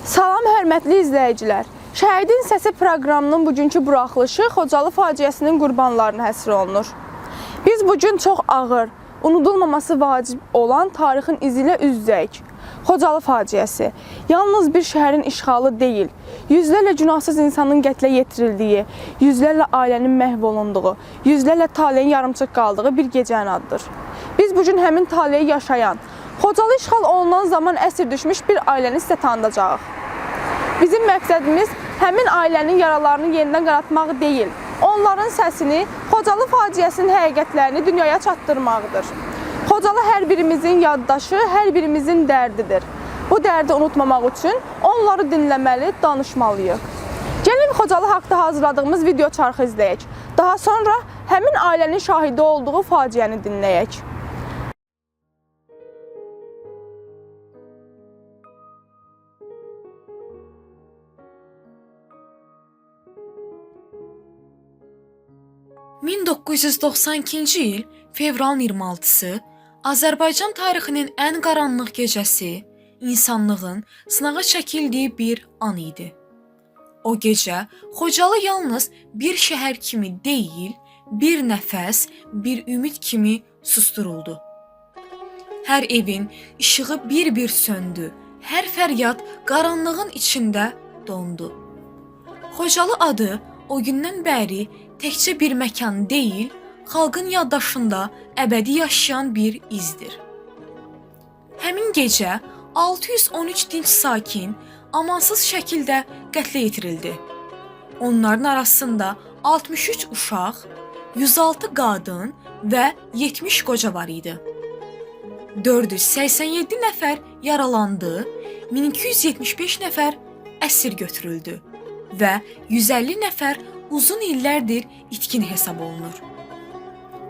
Salam hörmətli izləyicilər. Şəhidin Səsi proqramının bugünkü buraxılışı Xocalı faciəsinin qurbanlarına həsr olunur. Biz bu gün çox ağır, unudulmaması vacib olan tarixin izi ilə üz-üzəyik. Xocalı faciəsi yalnız bir şəhərin işğalı deyil, yüzlərlə günahsız insanın qətlə yetirildiyi, yüzlərlə ailənin məhv olunduğu, yüzlərlə taleyin yarımçıq qaldığı bir gecənin adıdır. Biz bu gün həmin taleyi yaşayan, Xocalı işğal olunan zaman əsir düşmüş bir ailəni sizə tanıdacağıq. Bizim məqsədimiz həmin ailənin yaralarını yenidən qanatmaq deyil, onların səsini, Xocalı faciəsinin həqiqətlərini dünyaya çatdırmaqdır. Xocalı hər birimizin yaddaşı, hər birimizin dərdidir. Bu dərdi unutmamaq üçün onları dinləməli, danışmalıyıq. Gəlin Xocalı haqqında hazırladığımız video çarxı izləyək. Daha sonra həmin ailənin şahidi olduğu faciəni dinləyək. ...1992-ci il fevralın 26-sı Azərbaycan tarixinin ən qaranlıq gecəsi, insanlığın sınağa çəkildiyi bir an idi. O gecə Xocalı yalnız bir şəhər kimi deyil, bir nəfəs, bir ümid kimi susturuldu. Hər evin işığı bir-bir söndü, hər fəryad qaranlığın içində dondu. Xocalı adı o gündən bəri təkcə bir məkan deyil, xalqın yaddaşında əbədi yaşayan bir izdir. Həmin gecə 613 dinc sakin amansız şəkildə qətlə yetirildi. Onların arasında 63 uşaq, 106 qadın və 70 qoca var idi. 487 nəfər yaralandı, 1275 nəfər əsir götürüldü və 150 nəfər uzun illərdir itkin hesab olunur.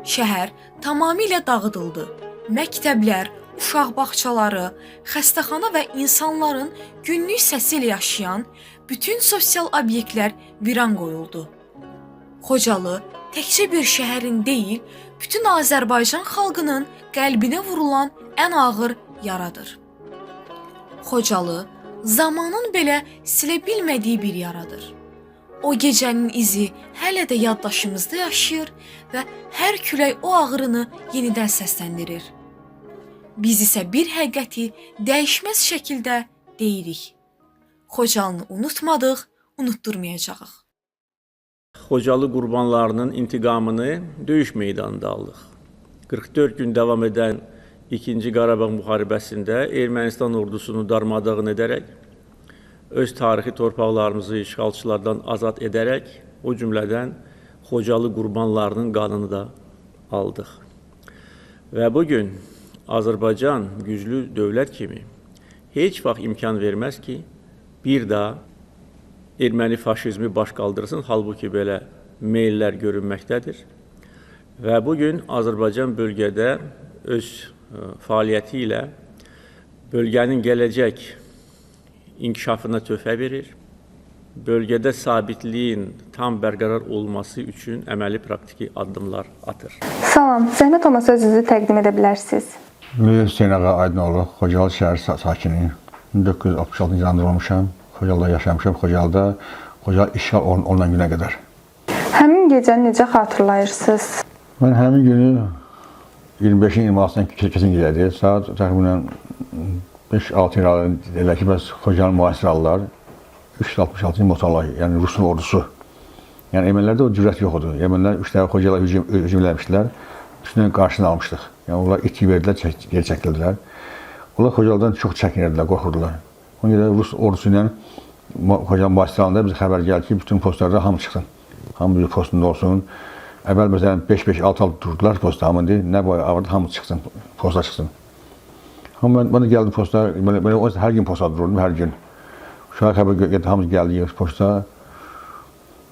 Şəhər tamamilə dağıdıldı. Məktəblər, uşaq bağçaları, xəstəxana və insanların günlük səsi ilə yaşayan bütün sosial obyektlər viran qoyuldu. Xocalı təkcə bir şəhərin deyil, bütün Azərbaycan xalqının qəlbinə vurulan ən ağır yaradır. Xocalı zamanın belə silə bilmədiyi bir yaradır. O gecənin izi hələ də yaddaşımızda yaşayır və hər külək o ağrını yenidən səsləndirir. Biz isə bir həqiqəti dəyişməz şəkildə deyirik. Xocalını unutmadıq, unutdurmayacağıq. Xocalı qurbanlarının intiqamını döyüş meydanında aldıq. 44 gün davam edən 2-ci Qarabağ müharibəsində Ermənistan ordusunu darmadağın edərək, öz tarixi torpaqlarımızı işğalçılardan azad edərək, o cümlədən Xocalı qurbanlarının qanını da aldıq. Və bugün Azərbaycan güclü dövlət kimi heç vaxt imkan verməz ki, bir daha erməni faşizmi baş qaldırsın, halbuki belə meyillər görünməkdədir. Və bugün Azərbaycan bölgədə öz fəaliyyəti ilə bölgənin gələcək inkişafına töhfə verir, bölgədə sabitliyin tam bərqərar olması üçün əməli praktiki addımlar atır. Salam, zəhmət olmasa özünüzü təqdim edə bilərsiniz. Mən Hüseyn Ağa Aydınoğlu, Xocalı şəhər sakini. 1966-cı ildə olmuşam. Xocalıda yaşamışam. Xocalıda, Xocalı işğal olunan günə qədər. Həmin gecəni necə xatırlayırsınız? Mən həmin günü 25-in 26-sından keçən gecədir. Saat təxminən 5-6 il elə ki, bəs Xocalı mühasirə aldılar. 366-cı motorlar, yəni Rusun ordusu. Yəni ermənilərdə o cürət yox idi. Ermənilər 3 dəfə Xocalıya hücum eləmişdilər. Üstünə qarşısını almışdıq. Yəni onlar itki verdilər, geri çəkildilər. Onlar Xocalıdan çox çəkinirdilər, qorxurdular. Ona görə Rus ordusu ilə Xocalı mühasirə alında bizə xəbər gəldi ki, bütün postlarda hamı çıxsın. Hamı bir postunda olsun. Əvvəl məsələn 5-5, 6-6 durdular postda, hamı indi nə boy vardı, hamı çıxsın, posta çıxsın. Amma mən də gəldim posta, belə o hər gün posta dururdum, hər gün. Uşaq xəbər getdi, hamı gəldi posta.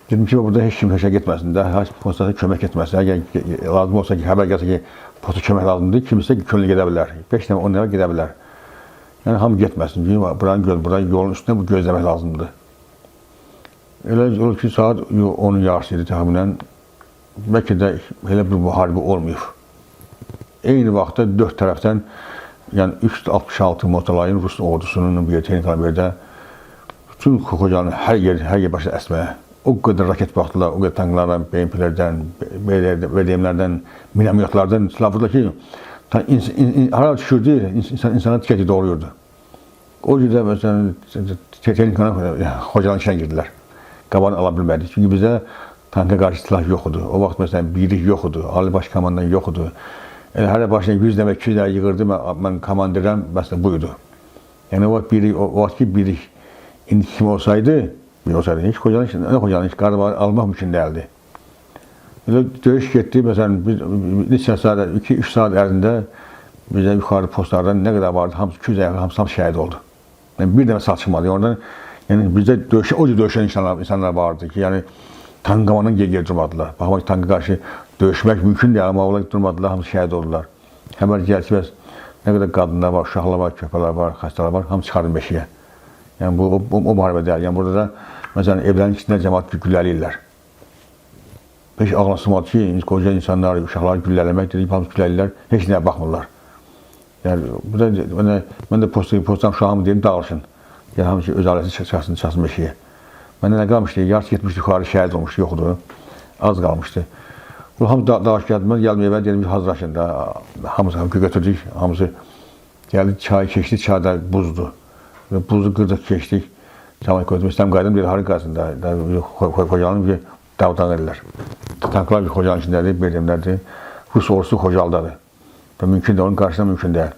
Dedim ki, burada heç kim heçə getməsin də, heç posta kömək etməsin. Əgər lazım olsa ki, xəbər gəlsə ki, posta kömək lazımdır, kimsə könüllü gedə bilər. 5 nəfər, 10 nəfər gedə bilər. Yəni hamı getməsin. Çünki buranın göz, buranın yolun üstündə bu gözləmək lazımdır. Elə olur ki, saat 10-un yarısı idi təxminən. Bəlkə də elə bir müharibə olmayıb. Eyni vaxtda dörd tərəfdən, yəni 366 motorlayın Rus ordusunun bir texnikalı bir də Bütün Xocalının hər yer başladı əsməyə. O qədər raket baxdılar, o qədər tanklardan, BMP-lərdən, BDM-lərdən, minomyotlardan silah vurdular ki, hara düşürdü, insana tükəti doğrayırdı. O cürdə məsələn, texnikanı Xocalının içinə girdilər. Qabağını ala bilmədik. Çünki bizdə tanka qarşı silah yox idi. O vaxt məsələn birlik yox idi, Ali Baş Komandan yox idi. Elə hər başına 100 dəfə, 200 dəfə yığırdı, mən komandirəm, məsələn bu idi. Yəni o vaxt birlik, o vaxt ki birlik indi kim olsaydı, bir olsaydı heç Xocalının, nə Xocalının heç Qarabağ almaq mümkün deyildi. Elə döyüş getdi, məsələn, biz neçə saat, 2-3 saat ərzində bizə yuxarı postlardan nə qədər vardı, hamısı 200 yaxın, hamısı şəhid oldu. Yəni bir dəfə sağ çıxmadı. Oradan yəni bizdə döyüş, o cür döyüşən insanlar vardı ki, yəni tank qamandan geri durmadılar. Baxmaq ki, tanka qarşı döyüşmək mümkün deyil, amma onlar durmadılar, hamısı şəhid oldular. Xəbər gəldi ki, bəs nə qədər qadınlar var, uşaqlar var, köpəklər var, xəstələr var, hamısı çıxardı meşəyə. Yəni bu o müharibə deyil. Yəni burada da məsələn evlərin içində cəmaət güllələyirlər. Heç ağlına sığmadı ki, qoca insanlar, uşaqları güllələmək dedik, hamısı güllələyirlər, heç nəyə baxmırlar. Yəni bu da mən də postdan uşağımı deyim dağılsın. Yəni hamısı öz ailəsi çıxsın meşəyə. Məndə nə qalmışdı? Yarısı getmişdi yuxarı, şəhid olmuşdu, yoxdu. Az qalmışdı. Bu hamı dağılış gəldi. Mən gəldim evə, dedim ki, hazırlaşın da. Hamısı götürdük, hamısı gəldi, çay keçdi, çayda buzdu. Və buzu qırdıq, keçdik. Cəmaət gördüm, İstəm qayıdım, deyir, harı qalsın da, Xocalının bir dağ edirlər. Tanklar bir Xocalının içindədir, BDM-lərdir. Rus ordusu Xocalıdadır. Və mümkün deyil, onun qarşısında mümkün deyil.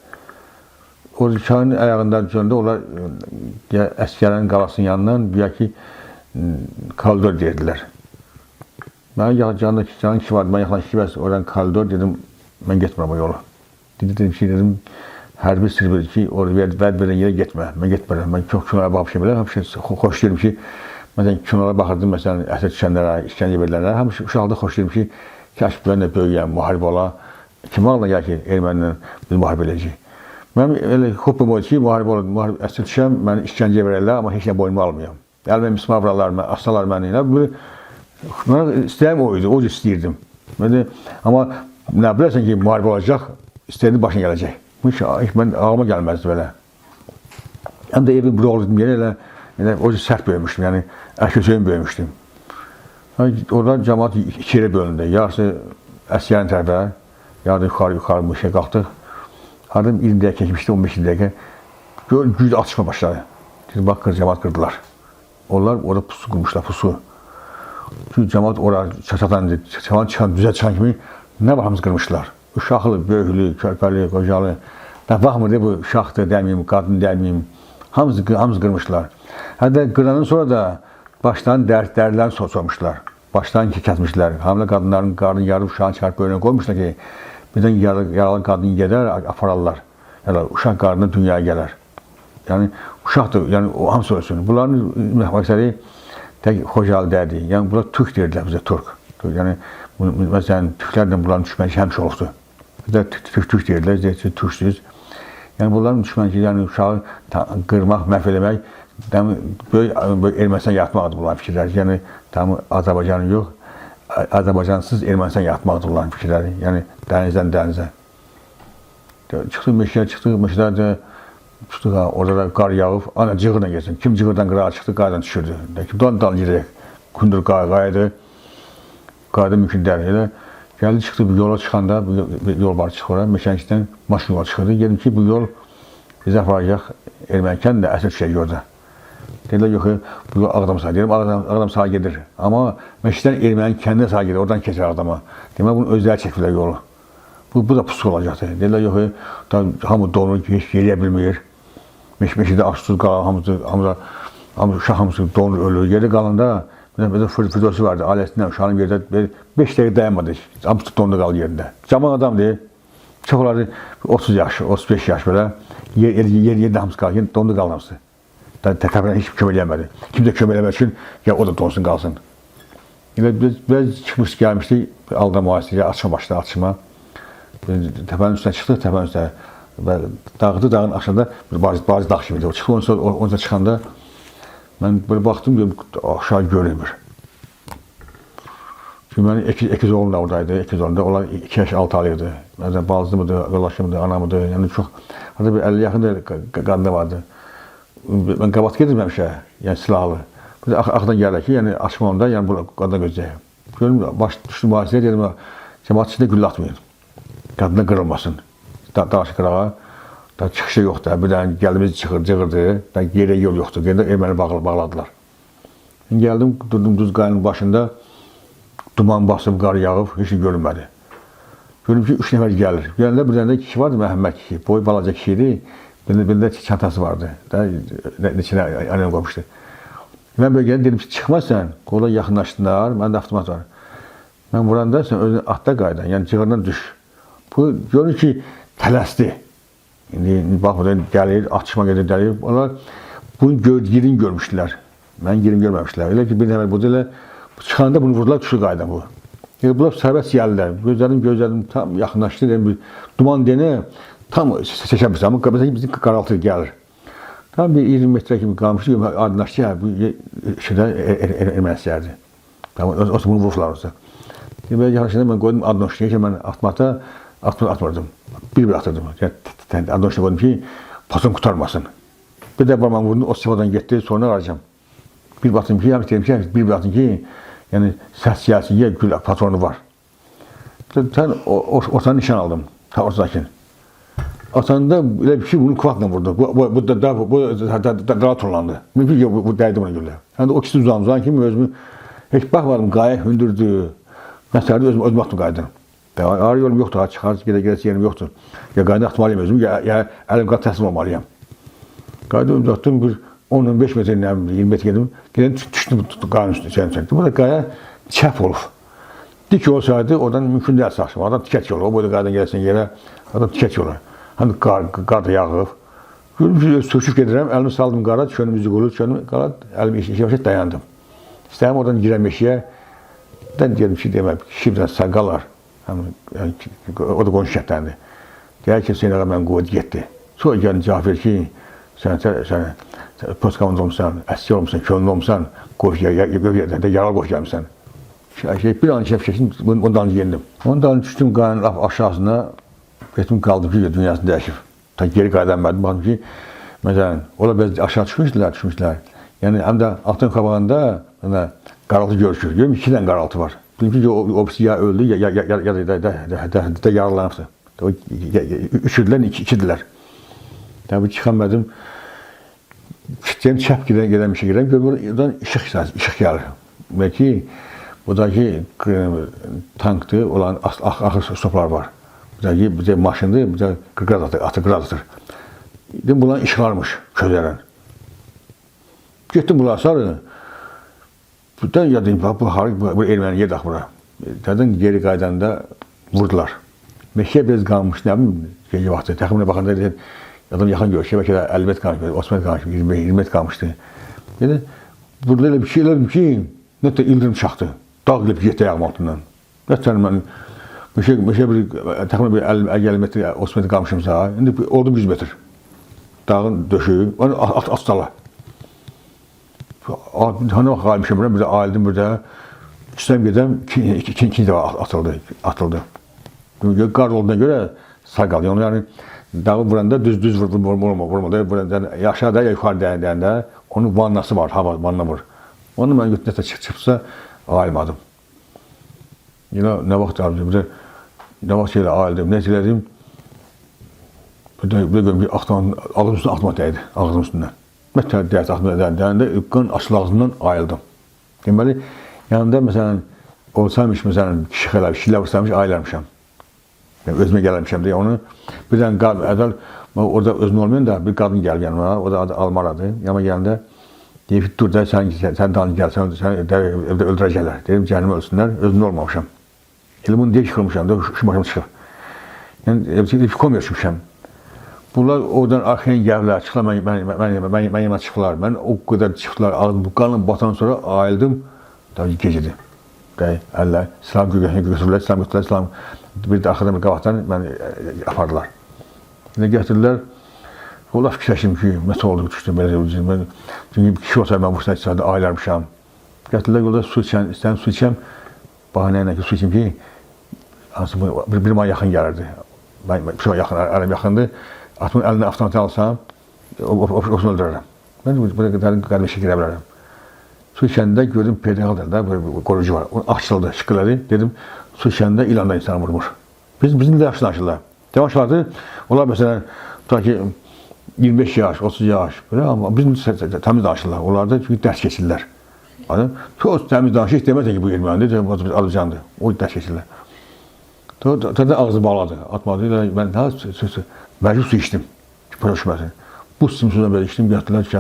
O çayın ayağında düşəndə onlar əsgərlərin qalasının yanından güya ki koridor deyirdilər. Mən yanında canım ki vardı, mən yaxınlaşdı ki, bəs oradan koridor dedim, mən getmirəm o yolu. Dedim ki, dedim, hərbi sir bilir ki, orada vəd verən yerə getmə. Mən getmirəm. Mən çox kinolara baxmışam belə, həmişə xoşlayıram ki, məsələn kinolara baxırdım, məsələn əsir düşənlərə, işgəncə verilənlərə, həmişə uşaqlıqda xoşlayıram ki, kaş mən də böyüyəm, müharibə ola. Kim ağlına gəlir ki, ermənlə biz müharibə eləyəcəyik. Mənim elə hobbim o ki, müharibə ola, müharibə əsir düşəm, məni işgəncə verərlər, amma heç nə boynuma almayam. Əlimə mismar vurarlar, mən, asalar məni. Mənə istəyim o idi, o cür istəyirdim. Mən də, amma nə bilərsən ki, müharibə olacaq, istədiyin başına gələcək. Bu heç mən ağlıma gəlməzdi belə. Həm də evin bura olduğum yerə elə o cür sərt böyümüşdüm, yəni ərkəsöyün böyümüşdüm. Yəni, orada cəmaət iki yerə bölündü. Yarısı əsgərin tərəfə, yarısı yuxarı meşəyə qalxdıq. Hardan 20 dəqiqə keçmişdi, 15 dəqiqə. Gör, güclü atışma başladı. Dedim, bax, cəmaət qırdılar. Onlar orada pusu qurmuşlar, pusu. Çünki cəmaət ora çatan, cəmaət çıxan, düzə çıxan kimi nə var hamısı qırmışlar. Uşaqlı, böyüklü, körpəli, qocalı. Nə baxmır, bu uşaqdır deməyim, qadın deməyim. Hamısı qırmışlar. Hətta qırandan sonra da başdan dərilərini sormuşlar. Başdan ki kəsmişlər. Hamilə qadınların qarnını yarıb uşağını çıxarıb böyrünə qoymuşlar ki, birdən yaralı qadın gedər, apararlar. Yəni uşaq qarnına dünyaya gələr. Yəni uşaqdır, yəni o hamısı ölsün. Bunların məqsədi tək Xocalı deyildi. Yəni bunlar türk deyirdilər bizə, türk. Yəni məsələn türklərlə bunların düşmənliyi həmişə olubdur. Bizə türk deyirdilər, deyir ki, türksüz. Yəni bunların düşmənliyi, yəni uşağı qırmaq, məhv eləmək, böyük Ermənistan yaratmaqdır bunların fikirləri. Yəni tam Azərbaycanın yox, Azərbaycansız Ermənistan yaratmaqdır bunların fikirləri. Yəni dənizdən dənizə. Çıxdıq meşəyə, çıxdıq meşədə də çıxdıq, ha, orada da qar yağıb, ana cığırla getsin. Kim cığırdan qırağa çıxdı, qardan düşürdü. Kim dal gedək, kundur qayıdı, qayıdı mümkün deyil. Elə gəldi çıxdı bu yola çıxanda, bu yol var çıxır ora, meşənin içindən maşın yola çıxırdı. Dedim ki, bu yol bizə aparacaq erməni kəndində əsir düşəcək orada. Dedilər, yox, bu yol Ağdam sağa gedir. Ağdam sağa gedir. Amma meşədən erməni kəndinə sağa gedir, oradan keçir Ağdama. Demək, bunu özləri çəkiblər yolu. Bu da pusu olacaqdır. Dedilər, yox, hamı donur, heç yeriyə bilmir. Meşədə ac-susuz qalan, hamısı, uşaq hamısı donur, ölür. Yerdə qalanda, bir də Firdevsi vardı, ailəsindən uşağın yerdə 5 dəqiqə dayanmadı. Hamısı dondu qaldı yerində. Cavan adamdır. Çox olardı 30 yaş, 35 yaş belə. Yerdə hamısı qaldı, dondu qaldı hamısı. Təpədən heç kömək eləmədi. Kimsə kömək eləmək üçün ya o da donsun qalsın. Elə biz çıxmış gəlmişdik Ağdam mühasirəyə, açma başladı, açma. Təpənin üstünə çıxdıq, təpənin üstünə. Və dağdı, dağın aşağıda bir bacı dağ kimidir. O çıxdı, ondan sonra çıxanda mən belə baxdım, görüm, aşağı görünmür. Çünki mənim ikiz oğlum da oradaydı, ikiz oğlum da, onlar 2 yaş 6 alıydı. Məsələn, bacı mıdır, yoldaşı mıdır, ana mıdır, yəni çox, hatta bir 50 yaxın da qadın vardı. Mən qabaq gedirəm həmişə, yəni silahlı. Bir də arxadan gəlirlər ki, yəni açmamda, yəni bu qadına gözləyəm. Görüm, baş düşdüm mühasirəyə, dedim, cəmaat içində güllə atmayın. Qadına qırılmasın. Dalaşı qırağa, da çıxışı yoxdur. Bir dənə gəldiyimiz çıxır, cığırdı, da yerə yol yoxdur. Yerdə erməni bağladılar. Mən gəldim, durdum düz qayanın başında, duman basıb, qar yağıb, heç nə görünmədi. Görüm ki, 3 nəfər gəlir. Gələndə bir dənə də kişi vardı, Məhəmməd kişi. Boyu balaca kişi idi. Bir də çantası vardı. Da, neçə anam qoymuşdu. Mən belə gəldim, dedim ki, çıxmazsan, qola yaxınlaşdılar, məndə avtomat var. Mən vuranda sən özün atda qayıdan, yəni cığırdan düş. Bu, görür ki, tələsdi. İndi bax, burada gəlir, atışma gedir, gəlir. Onlar bunu yerini görmüşdülər. Mən yerini görməmişdilər. Elə ki, bir nəfər burada elə çıxanda bunu vurdular, düşür qayıdan bu. Yəni, bunlar sərbəst gəldilər. Gözlədim, tam yaxınlaşdı. Dedim, bir duman denə, tam seçə bilirsən, amma məsələn, bizim qaraltı gəlir. Tam bir 20 metrə kimi qalmışdı, aydınlaşdı, yəni, bu şeydə erməni əsgərdir. Tamam, o bunu vurdular orada. Deməli, yaxınlaşanda mən qoydum adnoşniyə ki, mən avtomata avtomat atmırdım. Bir-bir atırdım. Yəni, adnoşniyə qoydum ki, patron qurtarmasın. Bir də barmağımı vurdum, o sıfadan getdi, sonra arayacağım. Bir batım ki, dedim ki, bir batım ki, yəni səs gəlsin, ya gül patronu var. Sən ortanı nişan aldım, ta ortadakini. Atanda elə bir şey bunu kvatla vurdu. Bu da daha turlandı. Mümkün ki, bu dəydi buna güllə. Yəni o ikisi uzan kimi özümü heç baxmadım, qaya hündürdü. Məsələn, özümü atdım qayıdan. Ağır yolum yoxdur, çıxar, gedə yerim yoxdur. Ya qayda atmalıyam özümü, ya əlim qat təslim olmalıyam. Qayda özümü atdım, bir 10-15 metr, nə bilim, 20 metr gedim. Gedim, düşdüm qayanın üstünə, çəkdim. Burada qaya çəp olub. Dik olsaydı, oradan mümkün deyil sağ çıxmaq. Adam tikət yolu, o boyda qayadan gəlsin yerə, adam tikət yolu. Həm qar da yağıb. Görüm ki, sürüşüb gedirəm, əlimi saldım qara, çönüm üzü qulur, çönüm qara, əlimi işə başa dayandım. İstəyirəm oradan girəm meşəyə. Dən deyirəm ki, demə, kişi bir dənə sağ. Həm, yəni, o da qonşu kətdəndir. Deyər ki, Hüseyin ağa mən qoydu getdi. Sonra gəldim cavab verir ki, sən post komanda olmusan, əsgər olmusan, könüllü olmusan, qoy, yaralı qoy gəlmişsən. Bir an çəkdim, ondan yendim. Ondan düşdüm qayanın aşağısına, getdim qaldım ki, dünyasını dəyişib. Ta geri qayıdamadım, baxdım ki, məsələn, onlar biraz aşağı düşmüşdülər. Yəni, həm də altın qabağında yəni, qaraltı görüşür. Görürüm, 2 dənə qaraltı var. Bildim ki, o birisi ya öldü, ya da yaralanıbdır. Üçüdülər, ikidirlər. Təbii çıxamadım. Deyəm, çəp gedən bir şey gedən, görürüm, oradan işıq gəlir. Bəlkə, buradakı tankdır, olan axır stoplar var. Buradakı bir də maşındır, bir də qrad atır, qrad atır. Dedim, bunların işıqlarmış közərən. Getdim bunlara sarı. Buradan ya deyim, bu harika, bu erməni yer bura. Dedim, geri qaydanda vurdular. Meşəyə biraz qalmış, nə bilim, gecə vaxtı. Təxminə baxanda dedim, adam yaxın görüşə, bəlkə də 50 metr qalmış, 30 metr qalmış, 20 metr qalmışdı. Dedi, burada elə bir şey elədim ki, nətə ildırım çaxdı. Dağ gəlib getdi ayağım altından. Nətər mən meşə bir, təxminə bir 50 metr, 30 metr qalmışımsa, indi oldum 100 metr. Dağın döşü, onu at dala. Hani vaxt qalmışım bura, bir də ayıldım burada. İstəm gedəm, ikinci dəfə atıldı. Qar olduğuna görə sağ qaldı. Yəni dağı vuranda düz vurmadı. Vuranda ya aşağıda ya yuxarı deyəndə onun vannası var, hava vanna vur. Onu mən götürüm, nəsə çıxsa ayılmadım. Yenə nə vaxt ayıldım, bir də nə vaxt elə ayıldım, nə elədim. Bir də görüm ki, ağzım üstündən avtomat dəydi, ağzım üstündən. Mətər dəydi, avtomat dəyəndə qan açıldı ağzımdan ayıldım. Deməli, yanında məsələn, olsaymış, məsələn, kişi xələ, kişilər olsaymış, ayılarmışam. Yəni, özümə gəlmişəm deyə onu. Bir dənə qadın, əvvəl orada özüm olmayan da bir qadın gəldi yanıma, o da adı Almaradır. Yanıma gələndə deyib ki, dur da sən danı gəl, sən evdə öldürəcəklər. Deyim, cəhənnəmə ölsünlər, özümdə olmamışam. Elə bunu deyə yıxılmışam da, şu başım çıxıb. Yəni, komaya düşmüşəm. Bunlar oradan arxaya gəldilər, çıxdılar, mən yanıma çıxdılar. Mən o qədər çıxdılar, ağzım, qanım batan sonra ayıldım, tabii gecədir. Əllər, silah götürdülər, silah götürdülər, silah bir də arxadan bir qabaqdan məni apardılar. Yenə gətirdilər. Onlar fikirləşdim ki, nə oldu, düşdüm belə. Mən, çünki kişi olsaydı mən bu sənə ayılarmışam. Gətirdilər yolda su içən, istəyəm su içəm, bahanə ilə ki, su içim ki, hansı bir mənə yaxın gəlirdi. Mən, bir yaxın, əlim yaxındır. Atımın əlinə avtomat alsam, o öldürərəm. Mən burada qərbəşə girə bilərəm. Su içəndə gördüm PDK-dır da, böyle qorucu var. O açıldı, şıqqıladı. Dedim, su içəndə ilan da insanı vurmur. Bizim də yaxşı danışırlar. Danışırlardı, onlar məsələn, tutaq ki, 25 yaş, 30 yaş, belə, amma bizim təmiz danışırlar. Onlar da çünki dərs keçirlər. Çox təmiz danışır, heç deməzlər ki, bu ermənidir, Azərbaycandır. O dərs keçirlər. Da ağzı bağladı, atmadı. Mən məcbur su içdim, ki, başa düşməsin. Bu sudan belə içdim, gətirdilər ki,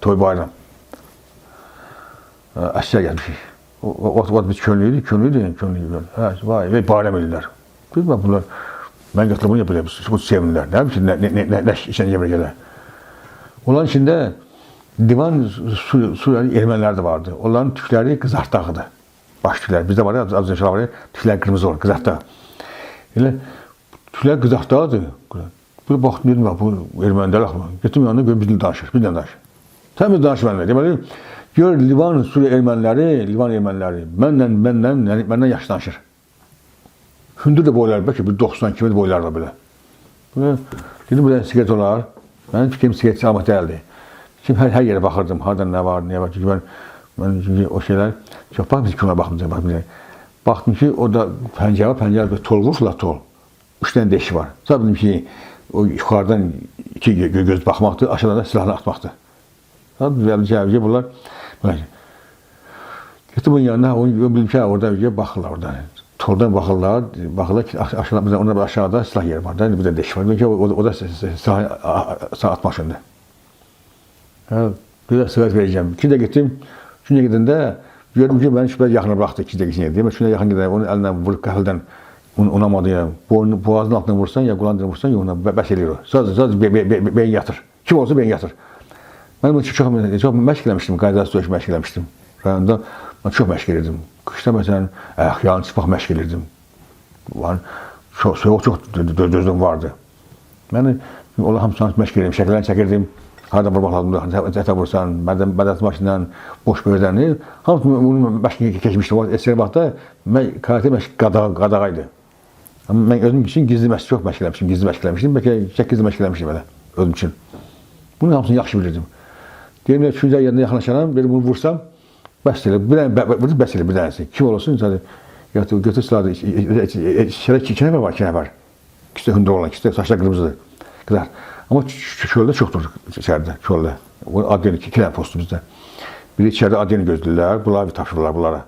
toy bayram. Əsgər gəlmişik. O vaxt biz könüllü idik, könüllü idi. Hə, vay, və bayram edirlər. Bilməm bunlar, mən gətirdim bunu belə, bu sevinirlər. Nə bilim, nə işləncə belə gələr. Onların içində divan Suriyeli ermənilər də vardı. Onların tükləri qızartdağıdır. Baş tükləri. Bizdə var ya, Azərbaycan var ya, tüklər qırmızı olur, qızartdağ. Elə tüklər qızartdağıdır. Bir baxdım, dedim, bu ermənilər axı. Getdim yanına, görüm bizimlə danışır, bizimlə danışır. Təmiz danış mənimlə. Deməli, gör Livan Suriye erməniləri, Livan erməniləri məndən yaxşı danışır. Hündür də boylar, bəlkə bir 92 metr boylar var belə. Dedim, burada siqaret olar. Mənim fikrim siqaret almaq deyildi. Şimdi hər yerə baxırdım, hardan nə var, nə var. Çünki mən çünki o şeylər çox baxmıyorum ki, ona baxmıyorum. Baxdım ki, orada pəncərə var, pəncərə tol vururlar, tol. 3 dənə deşik var. Sonra bildim ki, o yuxarıdan iki göz baxmaqdır, aşağıdan da silahını atmaqdır. Gəldi bunlar. Getdim onun yanına, onu bildim ki, orada baxırlar orada. Toldan baxırlar, baxırlar ki, aşağıda, onlar aşağıda silah yeri var. Bir də deşik var. Bildim ki, o da silah atmaq üçündür. Bir də siqaret verəcəm. İki də getdim, üçüncü gedəndə gördüm ki, məni şübhə yaxına buraxdı iki dəqiqə içində. Demək, üçüncü yaxın gedəndə onun əlindən vurub qəfildən unamadı yəni. Boynunu, boğazının altından vursan, ya qulağından vursan, yox, ona bəs eləyir o. Sadəcə beyin yatır. Kim olsa beyin yatır. Mən bunu çox məşq eləmişdim, qaydasız döyüş məşq eləmişdim. Rayonda mən çox məşq elirdim. Qışda məsələn, ayaq çıxmaq məşq elirdim. Yəni, çox, soyuq çox dözdüm vardı. Mən onlar hamısını məşq elirdim, şəkillərini çəkirdim. Harada vurmaq lazımdır, zətə vursan, mədət maşından, boş böyrəni. Hamısını bunu məşq keçmişdim. O SSR vaxtda karate məşq qadağa idi. Amma mən özüm üçün gizli məşq çox məşq eləmişdim, gizli məşq eləmişdim. Bəlkə 8 məşq eləmişdim belə özüm üçün. Bunun hamısını yaxşı bilirdim. Deyim ki, üçüncü yerində yaxınlaşaram, belə bunu vursam, bəs elə, bir dənə, vurdu, bəs elə bir dənəsi. Kim olsun, sadəcə, götür silahı, içəridə iki nəfər var, iki nəfər. İkisi də hündür olan, ikisi də saçlar qırmızıdır. Qızar. Amma çöldə çoxdur içəridə, çöldə. O adını, iki dənə postu bizdə. Biri içəridə adını gözləyirlər, bunlar bir tapşırırlar bunlara.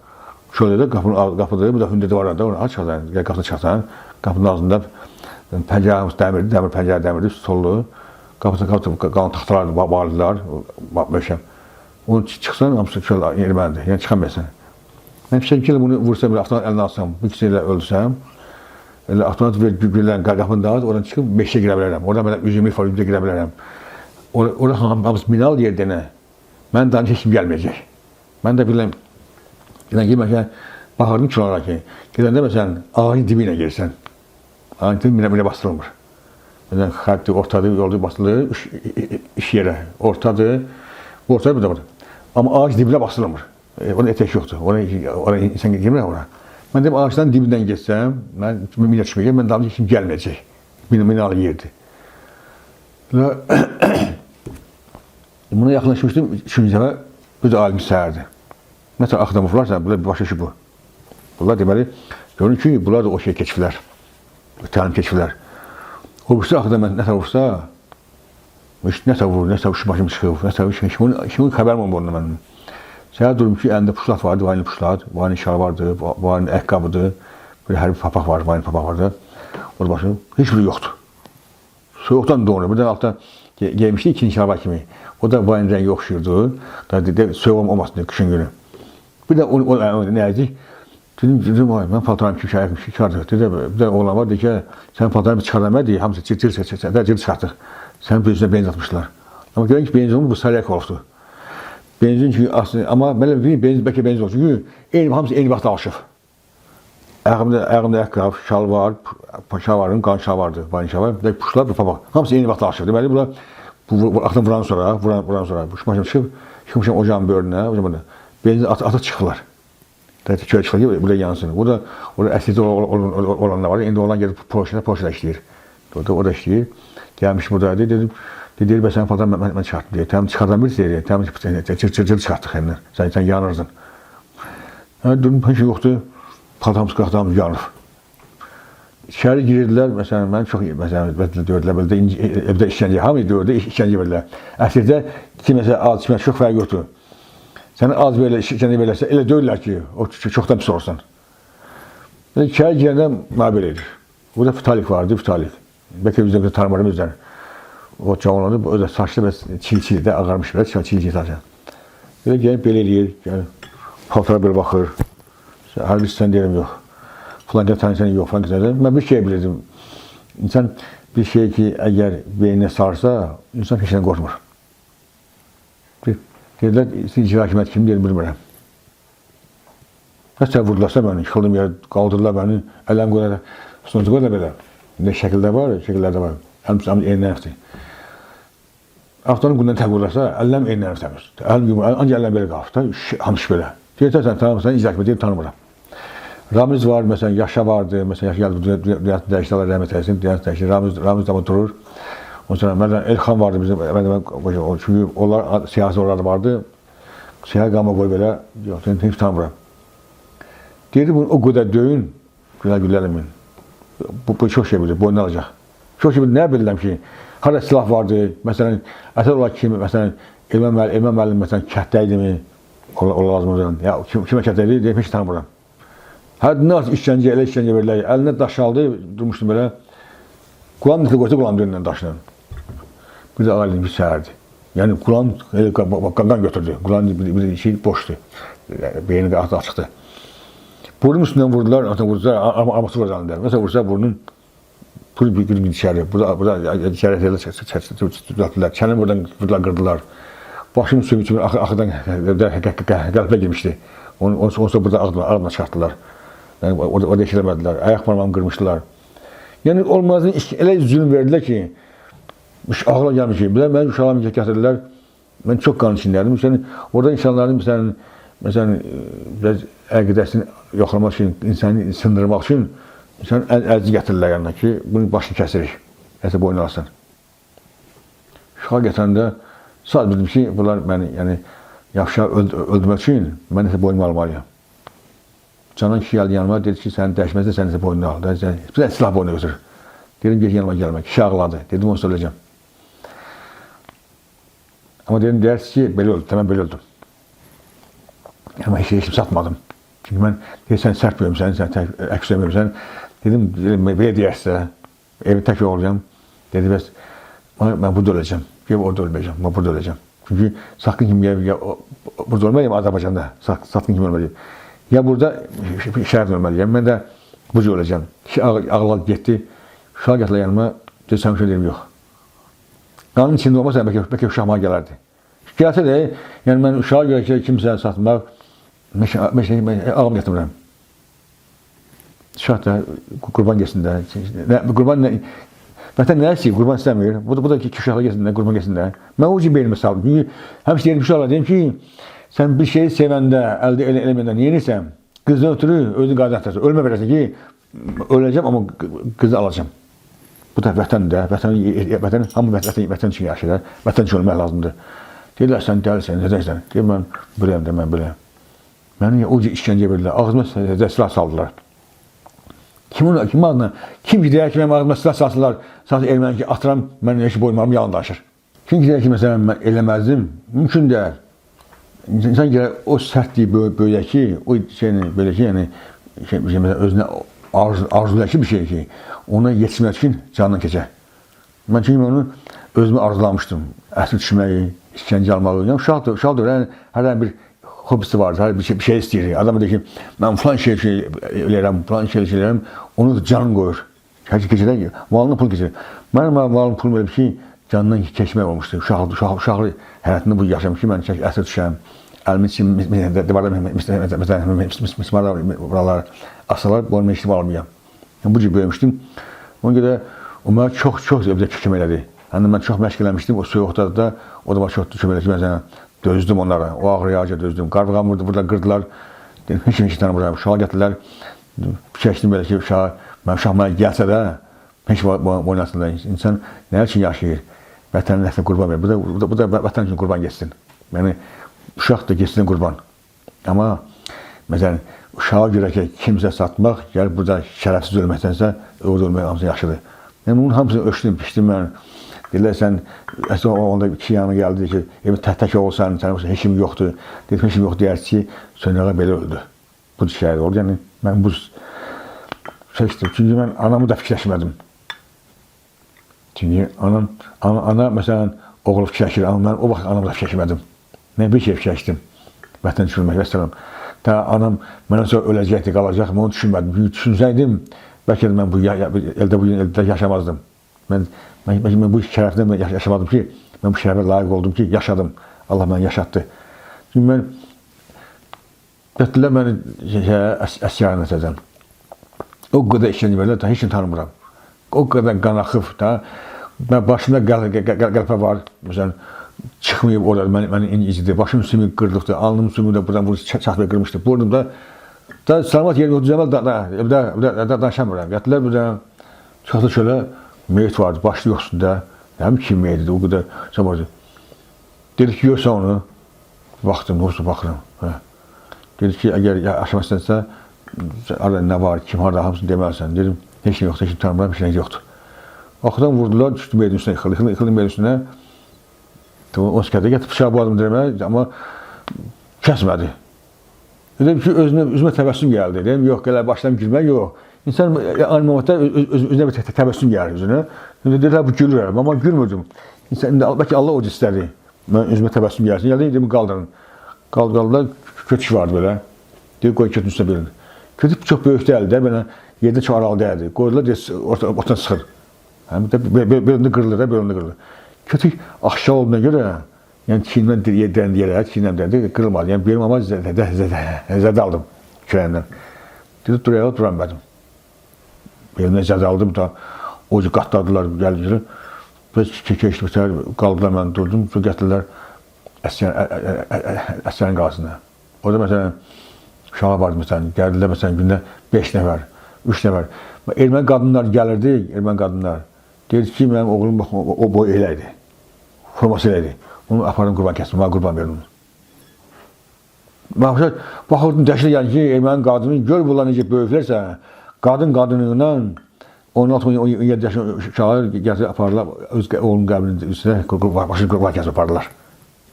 Çöldə də qapıdır, bu da hündür divar da, onu aç, qapını çıxarsan, qapının ağzında pəncərə dəmirdir, dəmir pəncərə dəmirdir, stollu. Qapısı qalın taxtalar bağladılar, möhkəm. Onu çıxsan, hamısı çöl ermənidir, yəni çıxamıyorsan. Mən fikirləşdim ki, bunu vursam, belə avtomat əlinə alsam, bu ikisini elə öldürsəm, elə avtomat verilən qapının da, oradan çıxıb meşəyə girə bilərəm. Oradan belə 120 far 100 girə bilərəm. Ora hamısı minal yerdə nə? Mən daha heç kim gəlməyəcək. Mən də bilirəm, gedən ki, məsələn, baxırdım ki, onlara ki, gedəndə məsələn, ağacın dibi ilə girsən, ağacın dibi minə bastırılmır. Məsələn, xətti ortadır, yolda basılır, iş yerə, ortadır, ortadır, bir də burada. Amma ağac dibinə basılmır. Ona ehtiyacı yoxdur. Ona insan girmir ora. Mən deyim, ağacdan dibindən getsəm, mən minə düşməyəcək, mən dalınca heç kim gəlməyəcək. Minalı yerdir. Buna yaxınlaşmışdım, üçüncü dəfə bir də alim səhərdir. Nəsə axıdan vururlarsa, bunlar başa işi bu. Bunlar deməli, görün ki, bunlar da o şey keçiblər. Təlim keçiblər. O birisi axıda mən nəsə vursa, nəsə vurur, nəsə uçu başım çıxıb, nəsə kimin xəbərim olmur ondan mənim. Səhər durum ki, əlində puşlat vardı, vayni puşlat, vayni şal vardı, vayni ayaqqabıdır, bir hərbi papaq var, vayni papaq vardı. Orada başım, heç biri yoxdur. Soyuqdan donur. Bir də altda geymişdi ikinci şalvar kimi. O da vayni rəngi oxşuyurdu. Da, soyuq olmasın deyə qışın günü. Bir də o nə edik? Dedim, ay, mən paltarım ki, ayaq çıxardıq. Dedi, bir də oğlan var, dedi ki, sən paltarımı çıxardan deyir, hamısı cır çıxartdıq. Sənin benzinə benzin atmışlar. Amma görün ki, benzin olmuş, bu salyak olubdur. Benzin çünki aslında, amma belə bir benzin, bəlkə benzin olsun. Çünki eyni, hamısı eyni vaxtda alışıb. Ayağımda ayaqqabı, şalvar, şalvarın qan şalvardır, vayni şalvar, bir də puşlar, bir papaq. Hamısı eyni vaxtda alışıb. Deməli, bunlar bu, axırdan vuran sonra, bu maşın çıxıb, çıxmışam ocağın böyrünə, ocağın böyrünə. Benzin atı çıxıblar. Çölə çıxır ki, burada yansın. Burada, orada əsirdə olanlar var. İndi olan gedib Porsche-da işləyir. Orada, orada işləyir. Gəlmiş buradaydı. Dedim, Deyir, bəs sənin paltarını mən çıxartdım. Deyir, təmin çıxardan bilirsən, deyir, təmin cır çıxartdıq əlindən. Sən yanırdın. Hə, dedim, heç şey yoxdur. Paltarımız, qıraqlarımız yanır. İçəri girirdilər, məsələn, mən çox, məsələn, döydülər, belə də evdə işgəncə, hamı döydü, işgəncə verdilər. Əslində, kiməsə az, kimə çox fərq yoxdur. Sənə az belə işgəncə verirlərsə, elə döyürlər ki, o çoxdan pis olursan. İçəri girəndə mənə belə edir. Burada Vitalik vardı, Vitalik. Bəlkə bizdə bir tanımırım özdən. O cavan oldu, o da saçlı və çil-çil də ağarmış belə, çil-çil saçlı. Belə gəlib belə eləyir, gəlib paltara belə baxır. Hərbi sən deyirəm, yox. Filan kəs tanıyırsan, yox, filan kəs. Mən bir şey bilirdim. İnsan bir şey ki, əgər beyninə sarsa, insan heç nədən qorxmur. Dedilər, siz icra hakimiyyəti kim deyir, bilmirəm. Nəsə vurdularsa məni, yıxıldım yerə, qaldırdılar məni, ələm qoyarlar. Sonucu qoyarlar belə. İndi şəkildə var, şəkillərdə var. Əlim eyni tərəfdir. Avtonun qundan tək vurdularsa, ələm eyni tərəf təmiz. Əlim yumur, ancaq ələm belə qalıb da, hamısı belə. Deyirsən, sən tanımırsan, icra hakimiyyəti deyir, tanımıram. Ramiz var, məsələn, Yaşa vardı, məsələn, Yaşa gəldi, dünyasını dəyişdi, Allah rəhmət eylesin, dünyasını dəyişdi. Ramiz də durur. Ondan sonra, məsələn, Elxan vardı bizim, çünki onlar, siyasi onlar vardı. Siyah qama qoy belə, yox, heç tanımıram. Deyirdi, bunu o qədər döyün, gülə güləlimin. Bu çox şey bilir, boynuna alacaq. Çox şey bilir, nə bilirəm ki, harada silah vardı, məsələn, əsas olaraq kim, məsələn, Elmə müəllim, məsələn, kətdə idimi, ola lazım. Ya, kimə kətdə idi, deyim, heç tanımıram. Hər nə işgəncə, elə işgəncə verirlər. Əlinə daş aldı, durmuşdum belə. Qulağım necə qoysa qulağım dönündən daşla. Bir də ailənin bir səhərdi. Yəni qulağım elə qan götürdü. Qulağın bir şey boşdu. Beyni açıqdı. Burnun üstündən vurdular, atı vurdular, arması vurdular əlində. Məsələn, vursa burnun pul bir gün içəri, burada içəri elə düzəltdilər. Çənəni buradan vurdular, qırdılar. Başım suyum üçün axırdan qəlpə girmişdi. Onu sonra burada ağzına çıxartdılar. Yəni, orada heç eləmədilər. Ayaq barmağımı qırmışdılar. Yəni olmazın elə zülm verdilər ki, ağla gəlmiş ki, belə mənim uşaqlarımı gətirdilər. Mən çox qan içindəydim. Yəni, orada insanların məsələn, biraz əqidəsini yoxlamaq üçün, insanı sındırmaq üçün insanın əziz gətirirlər yanına ki, bunun başını kəsirik. Nəsə boynuna alsın. Uşağı gətirəndə sadəcə bildim ki, bunlar məni, yəni, yaxşı öldürmək üçün mən nəsə boynuma almalıyam. Canan kişi gəldi yanıma, dedi ki, səni dəyişməzsə sən nəsə boynuna al. Bir də silah boynuna götür. Dedim, get yanıma gəlmə. Kişi ağladı. Dedim, onu söyləyəcəm. Amma dedim, deyərsiz ki, belə öldüm, mən belə öldüm. Amma heç kim satmadım. Çünki mən, deyir, sən sərt böyümsən, sən tək, əks böyümsən. Dedim, belə deyərsə, evin tək oğluyam. Dedi, bəs mən burada öləcəm. Gel orada ölməyəcəm, mən burada öləcəm. Çünki satqın kimi ya burada ölməliyəm Azərbaycanda, satqın kimi ölməliyəm. Ya burada şərəflə ölməliyəm, mən də bu cür öləcəm. Kişi ağladı, getdi. Uşaq gətirdi yanıma, dedi, sən uşaq deyim, yox. Qanın içində olmasa bəlkə uşaq mənə gələrdi. Gəlsə də, yəni mən uşağa görə ki, kimsə satmaq, mən ağlam gətirmirəm. Uşaq da qurban getsin də. Qurban nə, vətən nə istəyir? Qurban istəmir. Bu da ki, uşaqlar getsin də, qurban getsin də. Mən o cür beynimə saldım. Çünki həmişə deyirəm uşaqlara, deyim ki, sən bir şeyi sevəndə, əldə eləməyəndə niyə edirsən? Qızdan ötürü özünü qadir atarsan. Ölmə verəsən ki, öləcəm, amma qızı alacağam. Bu da vətəndir, vətən, hamı vətən üçün yaşayır, vətən üçün ölmək lazımdır. Deyirlər, sən dəlisən, nədənsən? Deyir, mən biləyəm də, mən biləyəm. Məni o cür işgəncə verdilər, ağzıma silah saldılar. Kim adına, kim ki deyər ki, mənim ağzıma silah salsınlar, sadəcə erməni ki, atıram, mən heç boynum yalan danışır. Kim ki deyər ki, məsələn, mən eləməzdim, mümkün deyil. İnsan gərək o sərtliyi böyüyək ki, o şeyini belə ki, yəni, şey, məsələn, özünə arzulayır ki, bir şey ki, ona yetişmək üçün canından keçər. Mən çünki onu özümə arzulamışdım. Əsir düşməyi, işgəncə almağı. Yəni, uşaqdır, yəni, hər bir hobisi vardır, hər bir şey istəyir. Adam deyir ki, mən filan şey eləyirəm, filan şey eləyirəm, onu canın qoyur. Hər şey keçirər ki, malını pul keçirir. Mənim malım pulum elə bir ki, canından keçmək olmuşdu. Uşaqlı həyatında bu yaşamış ki, mən əsir düşəm. Əlimin için divarda məsələn, mismarlar buralar asalar, bunu mən işləm almayam. Yəni, bu cür böyümüşdüm. Ona görə o mənə çox evdə kömək elədi. Yəni, mən çox məşq eləmişdim, o soyuqda da, o da mənə çox kömək elədi. Məsələn, dözdüm onlara, o ağrıya ağrıya dözdüm. Qarbuğamı vurdu, burada qırdılar. Dedim, heç kim tanımıram. Uşağı gətirdilər. Fikirləşdim belə ki, uşağı, mən uşaq mənə gəlsə də, heç boynasında insan nə üçün yaşayır? Vətənin nəfsinə qurban verir. Bu da vətən üçün qurban getsin. Yəni uşaq da getsin qurban. Amma məsələn uşağa görə ki, kimsə satmaq, gəl burada şərəfsiz ölməkdənsə, orada ölmək hamısı yaxşıdır. Yəni bunun hamısını ölçdüm, biçdim mən. Dedilər sən, əslində onda iki yanıma gəldi ki, evin tək olsan, sənin heç kim yoxdur. Dedim, heç kim yox deyər ki, Sönağa belə öldü. Bu şəhid oldu. Yəni mən bu seçdim. Çünki mən anamı da fikirləşmədim. Çünki anam, ana məsələn oğlu fikirləşir, amma mən o vaxt anamı da fikirləşmədim. Mən bir şey fikirləşdim. Vətən düşürmək, vəssalam. Ta anam məndən sonra öləcəkdi, qalacaq, mən onu düşünmədim. Çünki düşünsəydim, bəlkə də mən bu eldə bu gün eldə yaşamazdım. Mən bu şərəfdən yaşamadım ki, mən bu şərəfə layiq oldum ki, yaşadım. Allah məni yaşatdı. Çünki mən gətirdilər məni əsgərə təzən. O qədər işgəncə verdilər, heç kim tanımıram. O qədər qan axıb da. Mən başımda qəlpə var, məsələn, çıxmayıb orada, məni incidi. Başım sümük qırılıbdır, alnım sümüyü də buradan vurub çatmaya qırmışdı. Burnumda da salamat yerim yoxdur, evdə danışamıram. Gətirdilər buradan, çıxdı çölə, meyit vardı, başı yoxsun da. Nə kim meyitidir, o qədər şey vardı. Dedi ki, görsən onu, baxdım, yoxsa baxıram. Hə. Dedi ki, əgər yaşamaq istənsə, arada nə var, kim harada, hamısını deməlisən. Dedim, heç nə yoxdur, heç kim tanımıram, heç nə yoxdur. Axıdan vurdular, düşdü meyidin üstünə, yıxıldı meyidin üstünə. O skədə gətirib bıçağı boğazım demək, amma kəsmədi. Dedim ki, özümə təbəssüm gəldi. Dedim, yox, elə başlam gülmək, yox. İnsan ani momentdə özünə bir təbəssüm gəlir özünə. Dedilər, bu gülür, amma gülmürdüm. İnsan, bəlkə Allah o istədi. Mən özümə təbəssüm gəlsin. Gəldi, dedim, qaldırın. Qaldırdılar, kötük vardı belə. Deyir, qoy kötün üstünə bilin. Kötük çox böyük deyildi də, belə yerdə çox aralı deyildi. Qoydular, deyir, ortadan çıxır. Həm də belində qırılır da, belində qırılır. Kötük aşağı olduğuna görə, yəni çiynimdən dəyəndə yerə, çiynimdən dəyəndə qırılmadı. Yəni belim amma zədə aldım kürəyimdən. Dedi, dur ayağa dura bilmədim. Belimdən zədə aldım da, o cür qatladılar, gəldilər. Biz keçdi, qaldılar, mən durdum, sonra gətirdilər əsgərin qazına. Orada məsələn, uşaqlar vardı məsələn, gəldilər məsələn gündə 5 nəfər, 3 nəfər. Erməni qadınlar gəlirdi, erməni qadınlar. Deyirdi ki, mənim oğlum bax, o boy elə idi. Forması elə idi. Onu apardım qurban kəsdim, mənə qurban verin onu. Baxırdım, dəhşət gəldi ki, erməni qadını, gör bunlar necə böyüklərsə, qadın qadınlığından 16-17 yaşında uşaqlar gətirib aparırlar, öz oğlunun qəbrinin üstünə başını qurban kəsib aparırlar.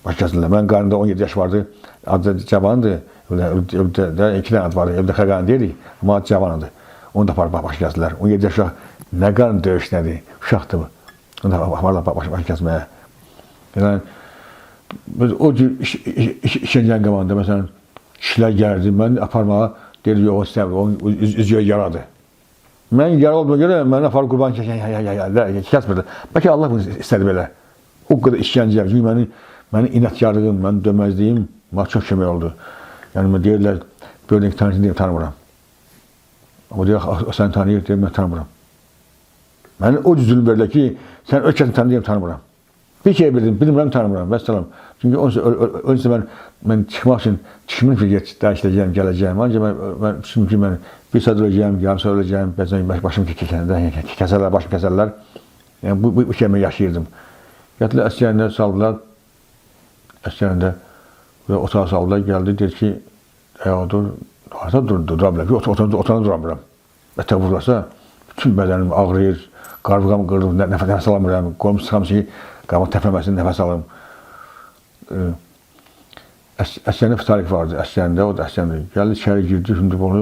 Baş kəsirlər. Mənim qarnımda 17 yaş vardı, adı Cavandı, evdə 2 dənə ad vardı, evdə Xəqani deyirik, amma adı Cavandı. Onu da aparıb baş kəsirlər. 17 yaş uşaq nə qarın döyüş nədir, uşaqdır bu. Onu da aparırlar baş kəsməyə. Yəni, biz o cür işgəncənin qabağında, məsələn, kişilər gəlirdi, mən aparmağa deyir, yox, istəmir, onun üzü yaradı. Mən yara olduğuma görə məni aparıb qurban kəsmirdi. Bəlkə Allah bunu istədi belə. O qədər işgəncə, çünki mənim inadkarlığım, mənim dönməzliyim mənə çox kömək oldu. Yəni, deyirlər, böyle ki, tanışın deyim, tanımıram. Amma deyir, sən tanıyır, deyim, mən tanımıram. Məni o cür zülm verirlər ki, sən öz kəsini tanıyır, deyim, tanımıram. Bir şey bildim, bilmirəm, tanımıram, vəssalam. Çünki onsuz mən çıxmaq üçün düşünmürüm ki, dəyişdirəcəyəm, gələcəyəm. Ancaq mən düşünmürüm ki, mən bir saat öləcəyəm, yarım saat öləcəyəm, bəzən başımı kəsərlər, başımı kəsərlər. Yəni, bu şey mən yaşayırdım. Gətirdilər, əsgərində saldılar, əsgərində otağa saldılar, gəldi, dedi ki, ayağa dur, harada dur, dura bilmirəm ki, otağda dura bilmirəm. Bətər vurulasa, bütün bədənim ağrıyır, qarburğam qırılır, nəfəs alamıram, qolum sıxam ki, qabaq təpəməsin, nəfəs alım. Əsgərində Fitarik vardı, əsgərində, o da əsgərində. Gəldi, içəri girdi, şimdi bunu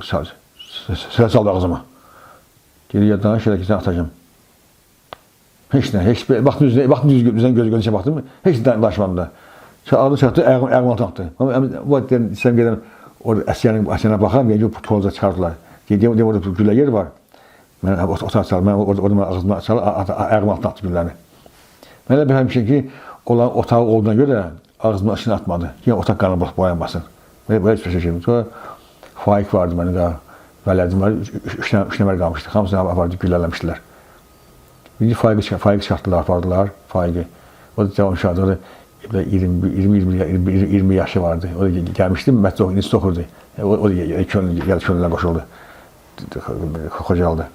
silah saldı ağzıma. Dedi, ya danış elə ki, sən atacağım. Heç nə, heç, baxdım üzünə, baxdım üzünə göz gözünə baxdım, heç nə danışmadım da. Ağzı çatdı, ayağım altına atdı. Amma bu istəyirəm gedirəm, orada əsgərinə baxıram, yəni ki, polza çıxardılar. Deyim, orada güllə yer var. Mən otağa çaldım, mən orada ağzıma çaldı, ayağım altına atdı gülləni. Mən elə bilmişəm ki, olan otağı olduğuna görə ağzımın içine atmadı. Yenə otaq qanı boyanmasın. Belə heç bir şey. Sonra Faik vardı mənim də, vələdim var, üç nəfər qalmışdı. Hamısını apardı, güllələmişdilər. Birinci Faiqi çıxartdılar, apardılar, Faiqi. O da cavan uşaqdı, o da 20 yaşı vardı. O da gəlmişdi, mətdə institut oxurdu. O da könüllə qoşuldu. Xocalıda.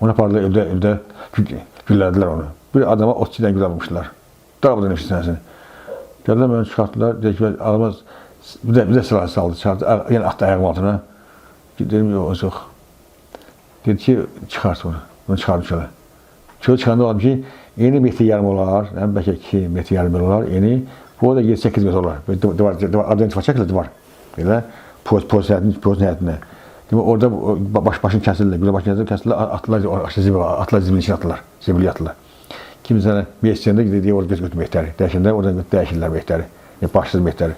Onu apardılar, evdə güllədilər onu. Bir adama 32 dənə gülə vurmuşdular. Darabada nefis sənəsini. Gəldilər məni çıxartdılar. Dedi ki, adama bir də silah saldı, çıxartdı. Yəni atdı ayağım altına. Dedim, yox, yox. Dedi ki, çıxart bunu. Bunu çıxardım çölə. Çölə çıxanda oldum ki, eni metr yarım olar, yəni bəlkə 2 metr yarım olar, eni. Bu da 7-8 metr olar. Böyle Divar, divar, adını divar çəkilir, divar. Belə poz həyətinin, poz həyətinə. Demək orada başını kəsirlər, gülə başını kəsirlər, kəsirlər, atdılar, aşağı zibil, atdılar, zibilin içinə atdılar, zibiliyə atdılar. Kim sənə meyit istəyəndə gedir, orada götür meyitləri. Dəyişəndə oradan dəyişirlər meyitləri. Yəni başsız meyitləri.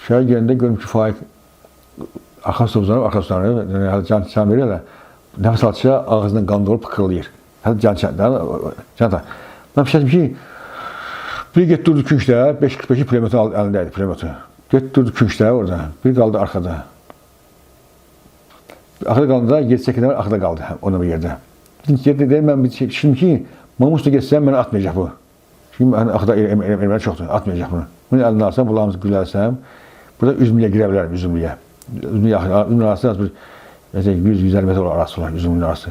Şəhər gələndə görüm ki, Faiq arxası uzanır, arxası uzanır, yəni, hələ can verir hələ. Nəfəs aldıqca ağzından qan dolub pıxırlayır. Hələ can da. Mən fikirləşdim ki, bir getdi durdu küncdə, 5.45-i pulemyotu əlində idi, pulemyotu. Getdi durdu küncdə orada, bir qaldı arxada. Arxada qalanda 7-8 nəfər arxada qaldı ona bir yerdə. Getdi, deyim, mən bir şey düşündüm ki, Mamusla getsəm məni atmayacaq bu. Çünki mən arxada erməni çoxdur, atmayacaq bunu. Bunu əlinə alsam, bulamızı gülərsəm, burada üzümlüyə girə bilərəm, üzümlüyə. Üzümlüyə yaxın, üzümlü arası az bir, məsələn, 100-150 metr olar arası olar, üzümlünün arası.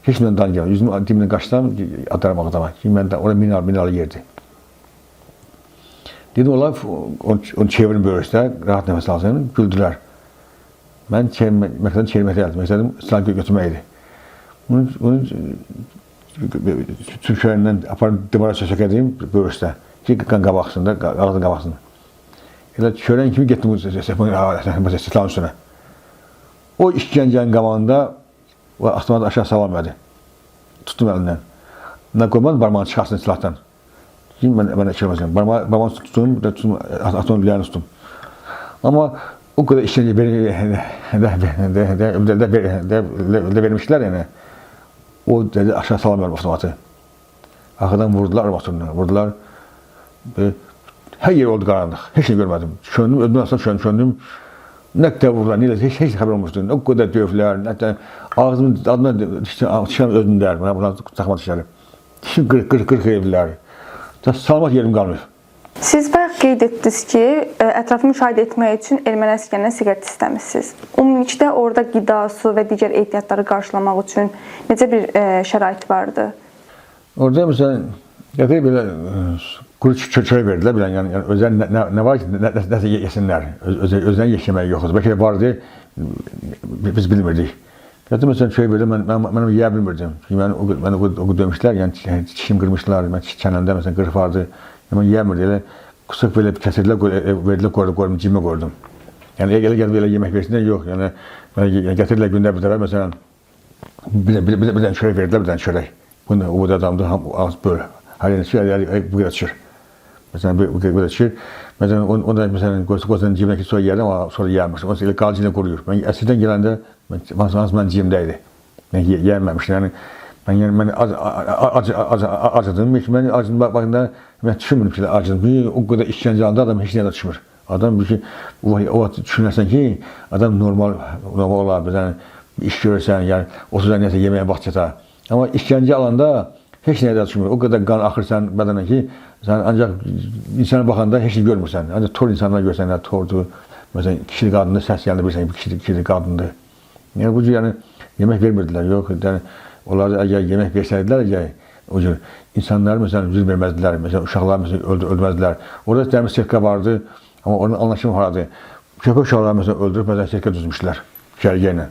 Heç kimdən dan gəlmir. Üzümün dibinə qaçsam, atarım adama. Çünki mən də orada minalı yerdir. Dedim onlar, onu çevirin böyürsə, rahat nəfəs alsın, güldülər. Mən məqsədim çevirmək deyildi, məqsədim silah götürmək idi. Bunu tümşərindən aparıb divara sökədim böyürsə ki, qan qabaqsın da, ağzın qabaqsın. Elə çörən kimi getdim bu silahın üstünə. O işgəncənin qabağında o avtomat aşağı salamadı. Tutdum əlindən. Nə qoymadım barmağını çıxarsın silahdan. Ki, mən ekilməzəm. Barmağını tutdum, tutdum, avtomat lüləyini tutdum. Amma o qədər işgəncə vermişlər yəni. O dedi aşağı salamıyorum avtomatı. Arxadan vurdular armaturunu, vurdular. Hər yer oldu qaranlıq. Heç nə görmədim. Çöndüm, ödümdən aslan çöndüm. Nə qədər vurdular, nə elə, heç xəbər olmuşdu. O qədər döyüblər, nə qədər ağzımın adına dişəm özümdər. Buna buna taxma dişləri. Dişim qırıq qırıq qırıq ediblər. Salamat yerim qalmır. Siz bayaq qeyd etdiniz ki, ətrafı müşahidə etmək üçün erməni əsgərindən siqaret istəmisiniz. Ümumilikdə orada qida, su və digər ehtiyatları qarşılamaq üçün necə bir şərait vardı? Orada məsələn gətirib belə quru çörək verdilər bilən, yəni özləri nə var ki, nəsə yesinlər. Özlərin yemək yox idi. Bəlkə də vardı, biz bilmirdik. Gətirib məsələn çörək verdilər, mən yeyə bilmirdim. Çünki mən o döymüşlər, yəni dişim qırmışlar, mən çənəmdə məsələn qırıq vardı. Mən yeyəmirdim. Elə qısıq belə kəsirdilər, verdilər, qoydum, cibimə qoydum. Yəni elə gəlib elə yemək versinlər, yox. Yəni gətirdilər gündə bir dəfə məsələn bir dənə çörək verdilər, bir dənə çörək. Bunu o da adamdır, ağız böyle. Hər yerə düşür, bu qədər düşür. Məsələn, bu qədər düşür. Məsələn, o da məsələn, qoysan cibindəki sonra yeyərdim, amma sonra yeyəmirsin. O elə qalcı ilə quruyur. Mən əsirdən gələndə, hansı mən cibimdə idi. Mən yeyəməmişdim. Yəni, mən acıdım. Mən acıdım, baxında mən düşünmürüm ki, acıdım. O qədər işgəncə alanda adam heç nəyə də düşmür. Adam bir ki, o vaxt düşünərsən ki, adam normal olar, məsələn, iş görürsən, yəni otursan nəsə yeməyə vaxt çatar. Amma işgəncə alanda heç nəyə də düşmür. O qədər qan axır sən bədənə ki, sən ancaq insana baxanda heç nə görmürsən. Ancaq tor insanlar görsən, nə tordur. Məsələn, kişili qadındır, səs gəldi bilirsən ki, kişili qadındır. Yəni bu cür yəni yemək vermirdilər. Yox, yəni onlar əgər yemək versəydilər, əgər o cür insanlar məsələn zülm verməzdilər, məsələn uşaqlar məsələn öldürməzdilər. Orada dəmir setka vardı, amma onun anlaşılma haradır. Köpək uşaqları məsələn öldürüb məsələn setka düzmüşdülər cərgə ilə.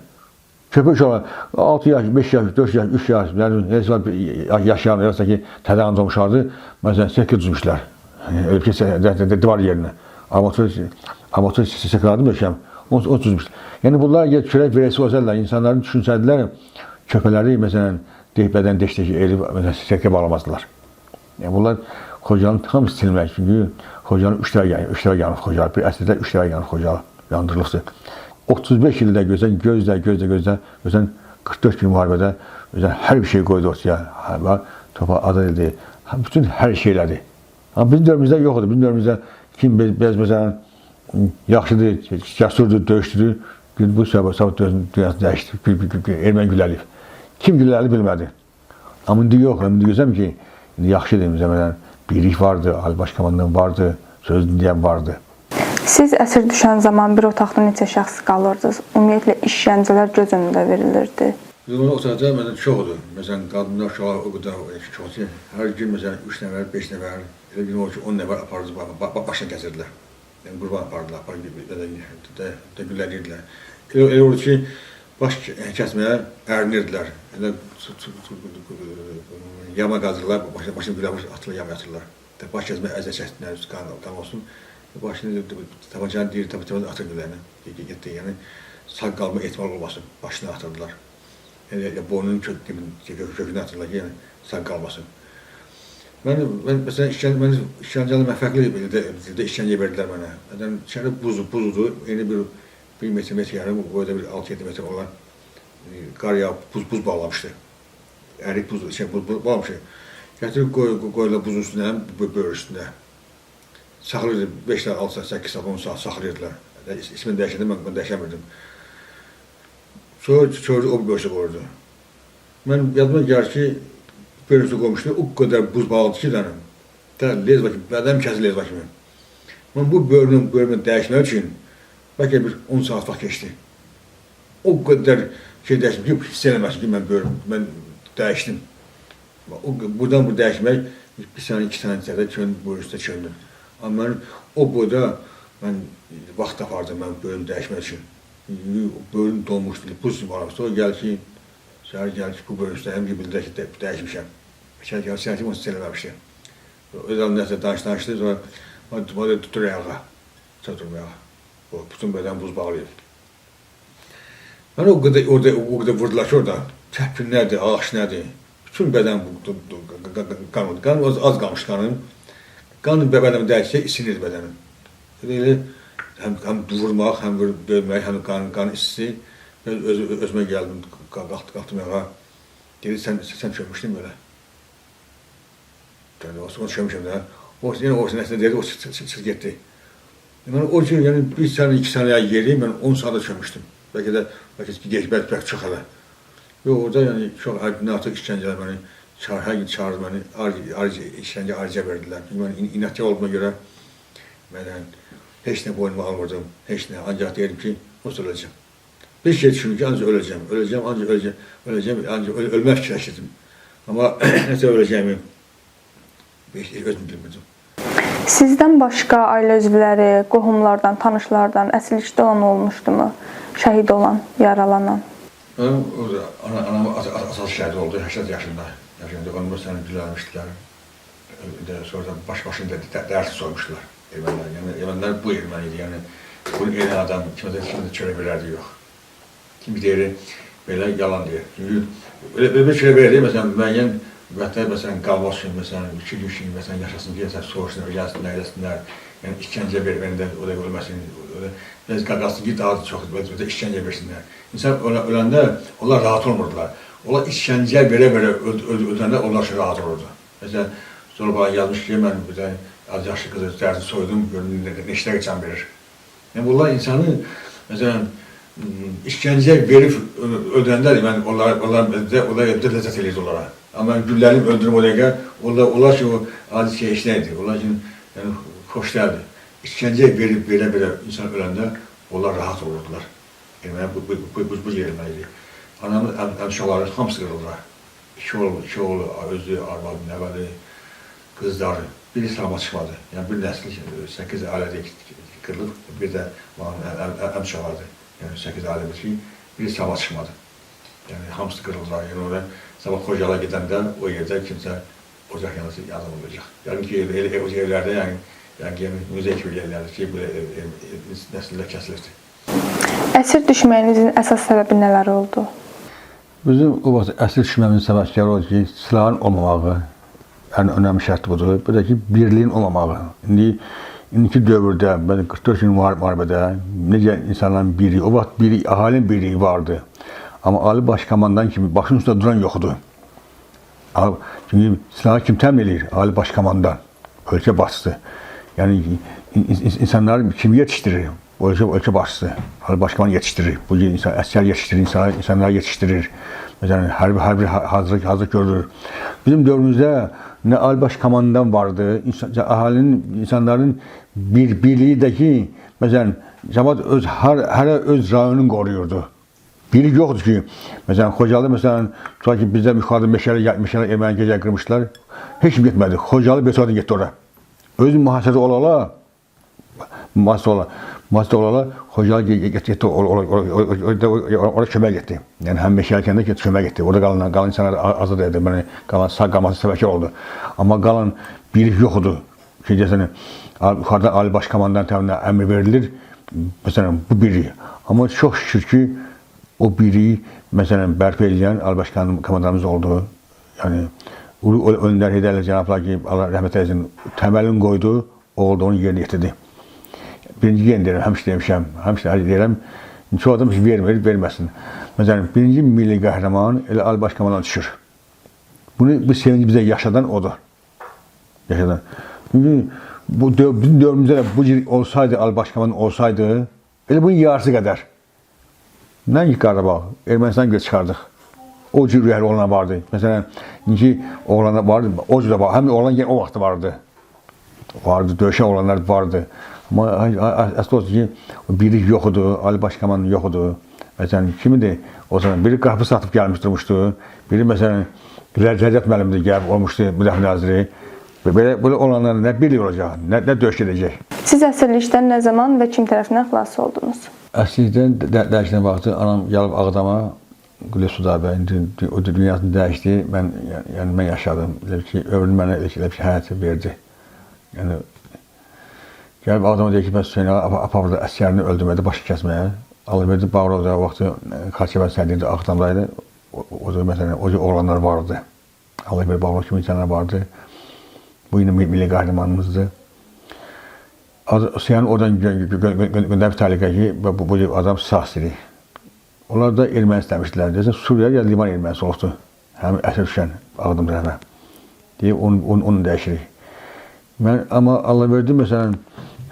Köpək uşaqları 6 yaş, 5 yaş, 4 yaş, 3 yaş, yəni nəsə var yaşayan, yoxsa ki, təzə doğmuşlardı, məsələn setka düzmüşdülər. Elə ki, divar yerinə. Armatur setkalardı möhkəm. Onu düzmüşdülər. Yəni bunlar əgər çörək verəsi olsaydılar, insanların düşünsəydilər, köpələri məsələn bədən deş-deş edib məsələn setkə bağlamazdılar. Yəni bunlar Xocalının tam silmək, çünki Xocalının 3 dəfə yəni 3 dəfə yanıb Xocalı, bir əsrdə 3 dəfə yanıb Xocalı, yandırılıbdır. 35 ildə gözən gözlə gözən 44 gün müharibədə gözən hər bir şey qoydu ortaya. Hə, topa azad edildi. Bütün hər şey elədi. Amma bizim dövrümüzdə yox idi. Bizim dövrümüzdə kim biraz məsələn yaxşıdır, cəsurdur, döyüşdür. Bu səbəb dünyası dəyişdi. Erməni gülləliyib. Kim gülləli bilmədi. Amma indi yox. İndi görsəm ki, indi yaxşıdır. Məsələn, birlik vardı, Ali Başkomandan vardı, söz deyən vardı. Siz əsir düşən zaman bir otaqda neçə şəxs qalırdınız? Ümumiyyətlə işgəncələr göz önündə verilirdi. Bizim o otaqda məsələn çoxdur. Məsələn qadınlar, uşaqlar o qədər çox ki, hər gün məsələn 3 nəfər, 5 nəfər, elə gün olur ki 10 nəfər apardı, başına kəsirdilər. Yəni qurban apardılar, aparıb gülləlirdilər. Elə olur ki, baş kəsməyə ərinirdilər. Elə yama qazırlar, başını güllə atırlar, yama atırlar. Baş kəsməyə əziyyət çəksinlər, qan olsun. Başını tapancanı deyir, tapancanı atır gülləni. Getdi, yəni sağ qalma ehtimal olmasın, başını atırdılar. Yəni boynunun kökünü atırlar ki, yəni sağ qalmasın. Mən məsələn işgəncəli mən fərqli dildə işgəncə verdilər mənə. Məsələn içəri buzdu, eyni bir 1 metr, metr yarım, boyda bir 6-7 metr olan qar yağıb buz bağlamışdı. Ərik buz, buz bağlamışdı. Gətirib qoyurlar buzun üstünə, böyür üstünə. Saxlayırdı 5 saat, 6 saat, 8 saat, 10 saat saxlayırdılar. İsmini dəyişirdim, mən dəyişəmirdim. Sonra çördü, o bir bölüşə qoyurdu. Mən yadıma gəlir ki, bölüşə qoymuşdu, o qədər buz bağladı ki, mənim. Lezva kimi, bədənim kəsir lezva kimi. Mən bu bölümü dəyişmək üçün bəlkə bir 10 saat vaxt keçdi. O qədər şey dəyişdim ki, hiss eləməsin ki, mən dəyişdim. Buradan bu dəyişmək bir saniyə, 2 saniyə içəridə bölüşdə çöndüm. Amma mən o boyda mən vaxt tapardım mən bölüm dəyişmək üçün. Bölüm dolmuşdu, buz var. Sonra gəl ki, səhər gəl ki, bu bölümdə həm ki, bildilər ki, dəyişmişəm. Səhər ki, onu hiss eləməmişdim. Öz adam nəsə danışdı, sonra bana tutur ayağa, tutur ayağa. Bütün bədən buz bağlayır. Mən o qədər, orada, o qədər vurdular ki, orada təpkin nədir, ağac nədir. Bütün bədən qan oldu. Qan az qalmış qanım. Qan bədənimi dəyişsə, isinirdi bədənim. Elə həm vurmaq, həm döymək, həm qan istisi. Ben özümə gəldim, qalxdım ayağa. Dedi, sən çökmüşdün belə. Yəni, onu çökmüşəm də. O, yenə o nəsə dedi, o çıx getdi. Mən o cür, yəni bir saniyə, 2 saniyə yeri mən 10 saata çökmüşdüm. Bəlkə də, bəlkə bəlkə çox hələ. Yox, orada yəni çox həddindən artıq işgəncələr məni, hər gün çağırdı məni, işgəncə ayrıca verdilər. Çünki mən inadkar olduğuma görə mən heç nə boynuma almırdım, heç nə. Ancaq deyirdim ki, onsuz öləcəm. Bir şey düşündüm ki, ancaq öləcəm, öləcəm, ancaq öləcəm, öləcəm, ancaq ölmək fikirləşirdim. Amma nəsə öləcəyimi özüm bilmirdim. Sizdən başqa ailə üzvləri, qohumlardan, tanışlardan əsirlikdə olan olmuşdumu? Şəhid olan, yaralanan? Mənim anam atası şəhid oldu, 80 yaşında. Onu məsələn gülləmişdilər. Sonra da başını dərsi soymuşdular ermənilər. Yəni ermənilər bu erməni idi. Yəni bunu edən adam kimsə çörək verərdi, yox. Kim deyir, belə yalan deyir. Çünki belə bir çörək verir, məsələn, müəyyən müddətdə, məsələn, qalmaq üçün, məsələn, 2 gün üçün, məsələn, yaşasın ki, məsələn, soğuşsunlar, gəlsinlər, eləsinlər. Yəni işgəncə verməndə o da ölməsin. Biraz qalsın ki, daha çox belə işgəncə versinlər. İnsan öləndə onlar rahat olmurdular. Onlar işgəncə verə-verə öləndə onlar üçün rahat olurdu. Məsələn, sonra bana yazmış ki, mən bir də az yaşlı qızı dərsini soydum, görüm neçə dəqiqə can verir. Yəni bunlar insanı, məsələn, işgəncə verib öldürəndə mən onlar evdə ləzzət eləyirdi onlara. Amma mən güllərim öldürüm o dəqiqə, onlar ki, o adi şey heç nə idi. Onlar üçün yəni, xoş deyildi. İşgəncə verib verə-verə insan öləndə onlar rahat olurdular. Erməni bu erməni idi. Anamın əmşaları hamısı qırıldılar. İki oğlu, özü, arvadı, nəvəli, qızları. Biri salamat çıxmadı. Yəni bir nəsil 8 ailədə qırılıb, bir də əmşalardır. Yəni 8 ailədir ki, biri salamat çıxmadı. Yəni hamısı qırıldılar. Yəni orada sabah Xocalıya gedəndə o yerdə kimsə ocaq yanısı adam olacaq. Yəni ki, elə o yerlərdə yəni muzey kimi yerlərdir ki, belə nəsillər kəsilirdi. Əsir düşməyinizin əsas səbəbi nələr oldu? Bizim o vaxt əsir düşməyimizin səbəbkarı oldu ki, silahın olmamağı ən önəmli şərt budur. Bir də ki, birliyin olmamağı. İndiki dövrdə, belə 44 gün müharibədə necə insanların birliyi, o vaxt birlik, əhalinin birliyi vardı. Amma Ali Baş Komandan kimi başının üstündə duran yoxdur. Çünki silahı kim təmin eləyir? Ali Baş Komandan, ölkə başçısı. Yəni insanları kim yetişdirir? Ölkə başçısı, Ali Baş Komandan yetişdirir. Bu gün insan, əsgər yetişdirir, insanları yetişdirir. Məsələn, hərbi hazırlıq görür. Bizim dövrümüzdə nə Ali Baş Komandan vardı, əhalinin, insanların birliyi də ki, məsələn, cəmaat öz, hərə öz rayonunu qoruyurdu. Biri yoxdur ki, məsələn, Xocalı, məsələn, tutaq ki, bizdə yuxarıda meşəli erməni gecə qırmışdılar. Heç kim getmədi. Xocalı Beethoven getdi ora. Öz mühasirədə olala, mühasirədə olala Xocalı getdi, ora kömək getdi. Yəni həm meşəli kəndə getdi, kömək getdi. Orada qalan insanlar azad edildi. Yəni qalan sağ qalması səbəbkar oldu. Amma qalan birlik yox idi. Ki, deyəsən, yuxarıda Ali Baş Komandan tərəfindən əmr verilir. Məsələn, bu birlik. Amma çox şükür ki, o birliyi məsələn bərpa eləyən Ali Baş Komandanımız oldu. Yəni Ulu Öndər Heydər Əliyev cənablar ki, Allah rəhmət eylesin, təməlini qoydu, oğul da onu yerinə yetirdi. Birinci yenə deyirəm, həmişə demişəm, həmişə deyirəm, çox adam heç vermir, verməsin. Məsələn, birinci milli qəhrəman elə Ali Baş Komandan düşür. Bunu, bu sevinci bizə yaşadan odur. Yaşadan. Çünki bu bizim dövrümüzdə də bu cür olsaydı, Ali Baş Komandan olsaydı, elə bunun yarısı qədər. Nəinki Qarabağ, Ermənistan göz çıxardıq. O cür ürəkli oğlanlar vardı. Məsələn, indiki oğlanlar vardı, o cür də var. Həm də oğlan yenə o vaxt vardı. Vardı, döyüşən oğlanlar vardı. Amma əsl olsun ki, o birlik yox idi, Ali Baş Komandan yox idi. Məsələn, kimidir? O zaman biri qapı satıb gəlmiş durmuşdu. Biri məsələn, Rəcəb müəllimdir, gəlib olmuşdu Müdafiə naziri. Və belə olanlar nə birlik olacaq, nə döyüş edəcək. Siz əsirlikdən nə zaman və kim tərəfindən xilas oldunuz? Əsirlikdən dəyişən vaxtı anam gəlib Ağdama, Qülü Sudabə, indi o dünyasını dəyişdi. Mən, yəni mən yaşadım. Elə ki, ömrünü mənə elə ki, həyatı verdi. Yəni gəlib Ağdama deyir ki, bəs Hüseyn ağa apardı əsgərini öldürmədə, başı kəsməyə. Alıverdi Bağırov da o vaxtı Xaçəbənd sədriydi, Ağdamdaydı. O da məsələn, o oğlanlar vardı. Alıverdi Bağırov kimi insanlar vardı. Bu yine milli qəhrəmanımızdır. Hüseyin oradan göndərib təliqə ki, bu adam sağ istəyirik. Onlar da erməni istəmişdilər. Deyəsən, Suriya ya Livan ermənisi oldu. Həm əsir düşən Ağdam tərəfə. Deyib, onu dəyişirik. Mən, amma Allah verdi, məsələn,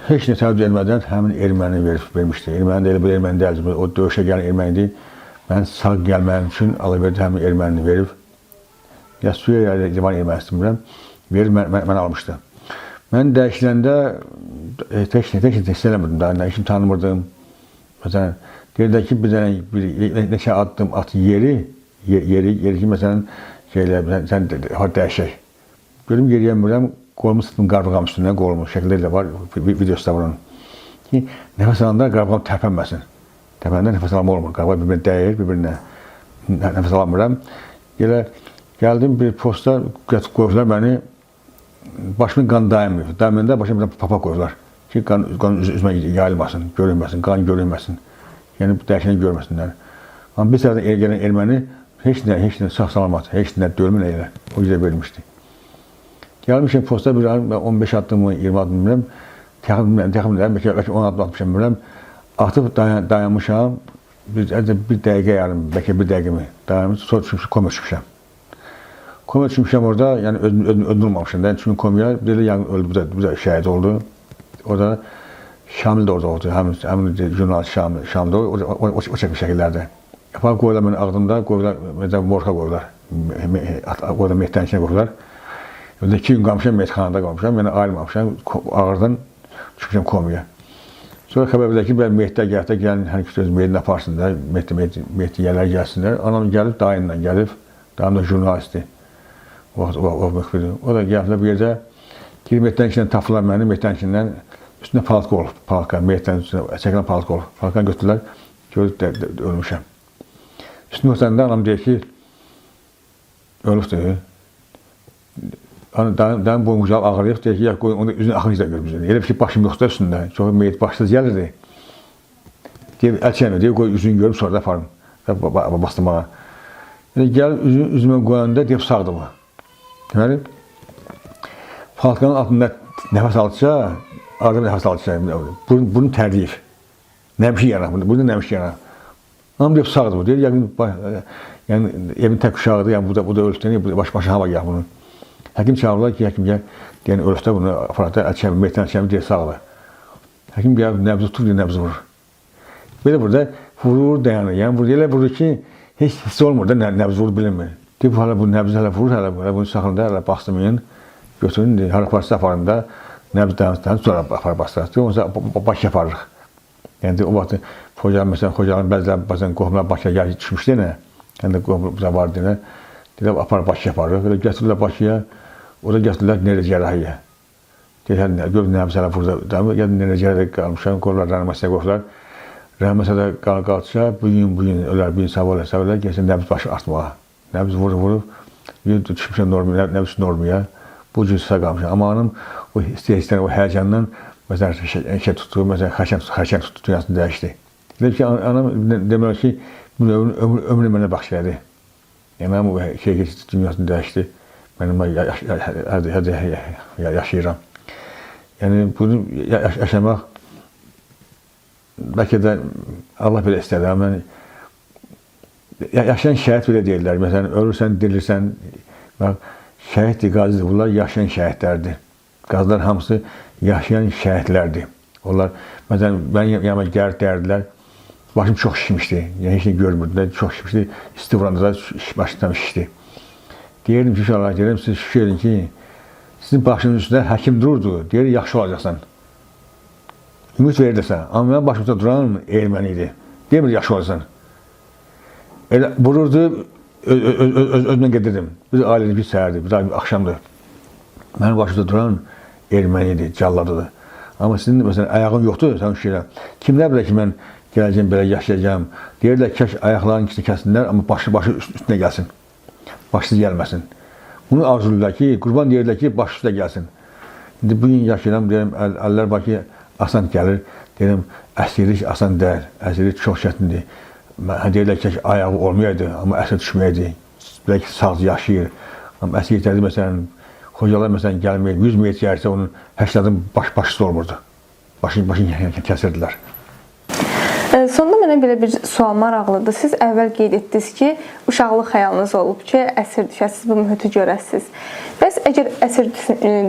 heç nə təvəccüh etmədən həmin erməni vermişdi. Erməni də elə bir erməni deyildi, o döyüşə gələn erməni idi. Mən sağ gəlməyim üçün Allah verdi, həmin ermənini verib. Ya Suriya ya Livan ermənisi bilmirəm. Verib, mən almışdı. Mən dəyişiləndə tək hiss eləmirdim daha, nə işim tanımırdım. Məsələn, deyirlər ki, bir dənə bir neçə addım at yeri ki, məsələn, şeylər, sən har dəyişək. Görüm yeriyəmirəm, qolumu sıxdım qarğam üstündən, qolumu, şəkildə də var, videosu da var onun. Ki, nəfəs alanda qarğam tərpənməsin. Tərpəndə nəfəs alma olmur, qarğa bir-birinə dəyir, bir-birinə nəfəs alamıram. Elə gəldim bir posta, qoyublar məni, başımın qan dayanmıyor. Dayanmayanda başıma bir papaq qoyublar. Ki, qan üzümə yayılmasın, görünməsin, qan görünməsin. Yəni, dəyişəni görməsinlər. Amma bir tərəfdən gələn erməni heç nə sağ salamat, heç nə dölmə nə elə. O cürə vermişdi. Gəlmişəm posta bir 15 addım mı, 20 addım bilmirəm. Təxmin bilmirəm, bəlkə 10 addım atmışam bilmirəm. Atıb dayanmışam. Bir dəqiqə yarım, bəlkə bir dəqiqə mi dayanmışam, sonra düşmüşəm, koma düşmüşəm. Koma düşmüşəm orada, yəni özüm olmamışam. Yəni, çünki komaya belə yəni, öldü, bu da şəhid oldu. Orada Şamil də orada oldu, həmin jurnalist Şamil də o çəkmiş şəkillərdə. Aparıb qoydular məni Ağdamda, qoydular, məsələn, morka qoydular. Orada meyitlərin içinə qoydular. Orada 2 gün qalmışam, meyitxanada qalmışam, yəni ayrılmamışam, ağırdan düşmüşəm komaya. Sonra xəbər verdilər ki, bəli, meyitlər gəlib də, gəlin, hər ikisi öz meyidini aparsın da, meyit yerlər gəlsinlər. Anam gəlib, dayımla gəlib, dayım da jurnalistdir. O vaxt, o müxbirdir. O da gəliblər bu yerdə, girib meyitlərin içindən tapdılar məni, meyitlərin içindən üstündə palatka olub, palatka, meyitlərin üstünə çəkilən palatka olub. Palatkanı götürdülər, gördük, ölmüşəm. Üstünü örtəndə anam deyir ki, ölübdür. Dayım boyun qucaq ağrıyıb, deyir ki, ya qoy, onu üzünü axırıncı da görmüşəm. Elə bir ki, başım yoxdur üstündə, çox meyit başsız gəlirdi. Deyir, əl çəkmir, deyir, qoy üzünü görüm, sonra da aparım, bastırmağa. Yəni, gəl üzümə qoyanda deyib, sağdır bu. Deməli, palatkanın altında nəfəs aldıqca, arada nəfəs aldıqca, burun tərləyir. Nəmişi yanar, burada nəmişi yanar. Anam deyib, sağdır bu, deyir, yəqin, yəni, evin tək uşağıdır, yəni, bu da ölübdür, başına hava gəlir bunun. Həkim çağırırlar ki, həkim gəl, deyən ölübdə bunu aparatda əl çəkmir, meyitdən çəkmir, deyir, sağdır. Həkim gəlib, nəbzi tutur, deyir, nəbzi vurur. Belə burada vurur, dayanır. Yəni, burada elə vurur ki, heç hiss olmur da, nəbzi vurur, bilinmir. Deyir, bu hələ bu nəbzi hələ vurur, hələ bunu saxlayın da, hələ bastırmayın. Götürün, deyir, hara aparsa aparın da, nəbzi dayansın, sonra apar bastırır. Deyir, onsa Bakıya aparırıq. Yəni o vaxt Xocalı, məsələn, Xocalının bəziləri bəzən qohumlar Bakıya gəlib düşmüşdü nə? Yəni qohumlar vardı nə? Dedilər apar Bakıya aparırıq. Elə gətirirlər Bakıya. Orada gətirirlər neyrocərrahiyyə. Dedilər nə, gör nə hələ burada. Gəldim neyrocərrahiyyə qalmışam, qoyurlar reanimasiyaya qoyurlar. Reanimasiyada qalsa, bu gün ölər, bu gün sabah ölər, sabah ölər, gəlsin nəbz başı artmağa. Nəbz vurub, düşmüşəm normaya, nəbz normaya. Bu cür sağ qalmışam. Amma anam o hissdən, o həyəcandan məsələn şey tutdu, məsələn xərçəng tutdu, dünyasını dəyişdi. Dedim ki, anam demək ki, bu ömrünü mənə bəxş elədi. Yəni anam o şey keçdi, dünyasını dəyişdi. Mənim yaşayıram. Yəni bunu yaşamaq bəlkə də Allah belə istədi. Amma mən yaşayan şəhid belə deyirlər. Məsələn, ölürsən, dirilirsən. Bax, şəhiddir, qazidir. Bunlar yaşayan şəhidlərdir. Qazılar hamısı yaşayan şəhidlərdir. Onlar, məsələn, mənim yanıma gəlib dərdilər. Başım çox şişmişdi. Yəni heç nə görmürdüm. Çox şişmişdi. İsti vuranda da başım tam şişdi. Deyirdim ki, inşallah, deyirəm, siz şükür edin ki, sizin başınızın üstündə həkim dururdu. Deyir, yaxşı olacaqsan. Ümid verirdisən. Amma mənim başımda duran erməni idi. Demir, yaxşı olacaqsan. Elə vururdu, özümdən gedirdim. Biz ailədə bir səhərdir, bir axşamdır. Mənim başımda duran erməni idi, cəlladıdır. Amma sizin məsələn ayağın yoxdur, sən şükür. Kimlər bilər ki, mən gələcəm, belə yaşayacağam. Deyirlər, kaş ayaqlarının ikisini kəssinlər, amma başı üstünə gəlsin. Başsız gəlməsin. Bunu arzulayırlar ki, qurban deyirlər ki, başı üstünə gəlsin. İndi bugün yaşayıram, deyirəm, əllər var ki, asan gəlir. Deyirəm, əsirlik asan deyil, əsirlik çox çətindir. Deyirlər ki, ayağı olmayaydı, amma əsir düşməyəydi. Belə ki, sağ yaşayır. Amma əsir yetərdi, məsələn, Xocalar məsələn gəlmir, 100 metr gəlsə onun 80-ın başsız olmurdu. Başını kəsirdilər. Sonda mənə belə bir sual maraqlıdır. Siz əvvəl qeyd etdiniz ki, uşaqlıq xəyalınız olub ki, əsir düşəsiniz, bu mühiti görəsiniz. Bəs əgər əsir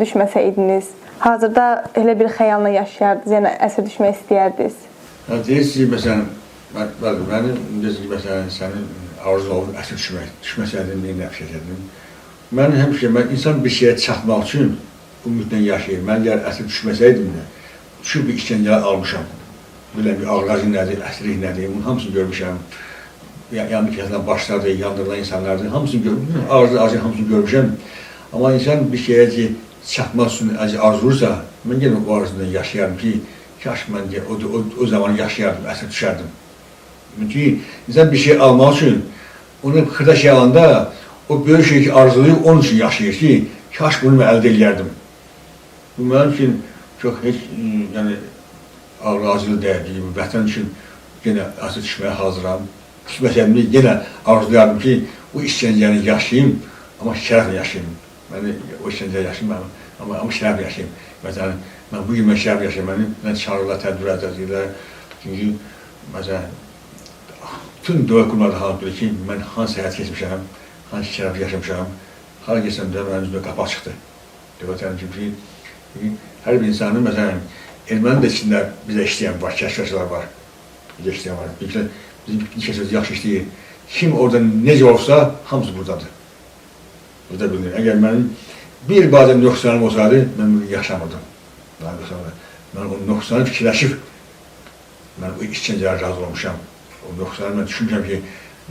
düşməsəydiniz, hazırda elə bir xəyalla yaşayardınız, yəni əsir düşmək istəyərdiniz? Deyirsiniz ki, məsələn, bəli, mənim deyirsiniz ki, məsələn, sənin arzun olub əsir düşmək, düşməsəydin, nə fikirləşərdin? Mən həmişə, insan bir şeyə çatmaq üçün ümidlə yaşayır. Mən əgər əsir düşməsəydim də, düşüb bir işgəncələr almışam. Biləm ki, ağır nədir, əsirlik nədir, bunun hamısını görmüşəm. Yandı kəsilən başlardır, yandırılan insanlardır, hamısını görmüşəm, arzu hamısını görmüşəm. Amma insan bir şeyə ki, çatmaq üçün arzulursa, mən yenə o arzundan yaşayarım ki, kaş mən o zaman yaşayardım, əsir düşərdim. Çünki insan bir şey almaq üçün, onu xırda şey alanda, o böyük şey ki, arzulayır, onun üçün yaşayır ki, kaş bunu mən əldə eləyərdim. Bu mənim üçün çox heç, yəni, ağır acılı deyil ki, vətən üçün yenə əsir düşməyə hazıram. Düşməsəydim yenə arzulayardım ki, bu işgəncəni yaşayayım, amma şərəflə yaşayayım. Mən o işgəncəni yaşayayım, amma şərəflə yaşayayım. Məsələn, mən bu gün mən şərəflə yaşayayım, məni çağırırlar, tədbirlər edirlər. Çünki, məsələn, bütün dövlət qurumları hamı bilir ki, mən hansı həyat keçmişəm, hansı şərəflə yaşamışam, hara getsəm də mənim üzümdə qapaq çıxdı. Dövlət yəni ki, hər bir insanın, məsələn, erməni də içində bizə işləyən var, kəşfiyyatçılar var, bizə işləyən var. Bizim kəşfiyyatçılar yaxşı işləyir. Kim orada necə olsa, hamısı buradadır. Burada bilinir. Əgər mənim bir balaca nöqsanım olsaydı, mən bunu yaşamırdım. Mən o nöqsanı fikirləşib, mən o işgəncələrə razı olmuşam. O nöqsanı mən düşünmüşəm ki,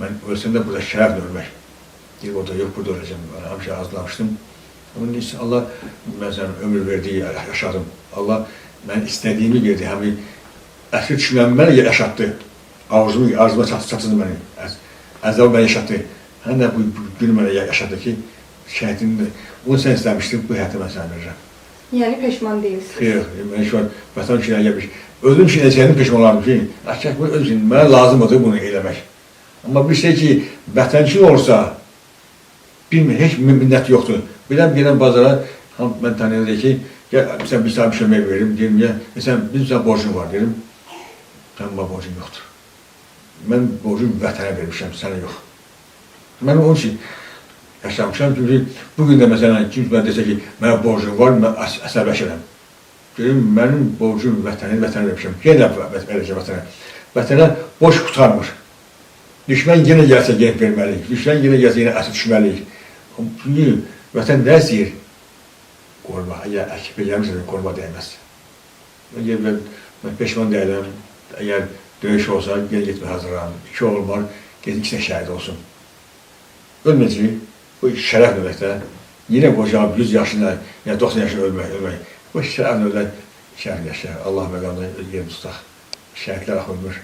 mən ölsəm də burada şərəflə ölmək. Deyir, orada yox, burada öləcəm. Mən həmişə arzulamışdım. Amma Allah məsələn, ömür verdi, yaşadım. Allah mən istədiyimi verdi. Həmin əsir düşməmi mənə yaşatdı. Arzuma çatdırdı məni. Əzabı mənə yaşatdı. Həm də bu günü mənə yaşatdı ki, şəhidin, onu sən istəmişdin, bu həyatı mən sənə verirəm. Yəni peşman deyilsiniz? Xeyr, mən şu an vətən üçün eləmiş. Özüm üçün eləsəydim peşman olardım ki, açıq bu öz üçün mənə lazımdır bunu eləmək. Amma bir şey ki, vətən üçün olursa, bilmir, heç minnət yoxdur. Biləm, gələn bazara, mən tanıyırdım ki, gəl, sən bir saat bir şey verim, deyim, ya, sən, bizim sənə borcun var, deyim, sənin mənə borcun yoxdur. Mən borcum vətənə vermişəm, sənə yox. Mən onun üçün yaşamışam, çünki bugün də məsələn, kim mənə desə ki, mənə borcum var, mən əsəbləşirəm. Deyim, mənim borcum vətənə vermişəm, yenə verəcəm vətənə. Vətənə boş qurtarmır. Düşmən yenə gəlsə yenə verməliyik, düşmən yenə gəlsə yenə əsir düşməliyik. Çünki vətən nə istəyir? Qoruma. Əgər əkib gəlmişsə, qoruma dəyməz. Mən peşman deyiləm. Əgər döyüş olsa, geri getmək hazıram. İki oğlum var, gedin ikisi də şəhid olsun. Ölməyəcəyik. Bu şərəf növbətdə. Yenə qocalıb 100 yaşında, ya 90 yaşında ölmək, ölmək. Bu şərəf növbətdə şərəf yaşayar. Allah məqamda yerini tutaq. Şəhidlər axı ölmür.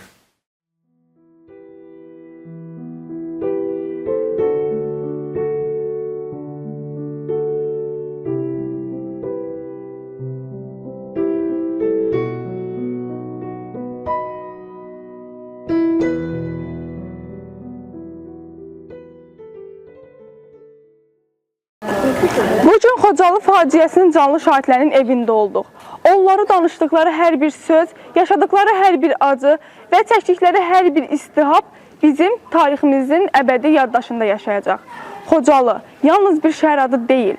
Bu gün Xocalı faciəsinin canlı şahidlərinin evində olduq. Onları danışdıqları hər bir söz, yaşadıkları hər bir acı və çəkdikləri hər bir istihab bizim tariximizin əbədi yaddaşında yaşayacaq. Xocalı yalnız bir şəhər adı deyil.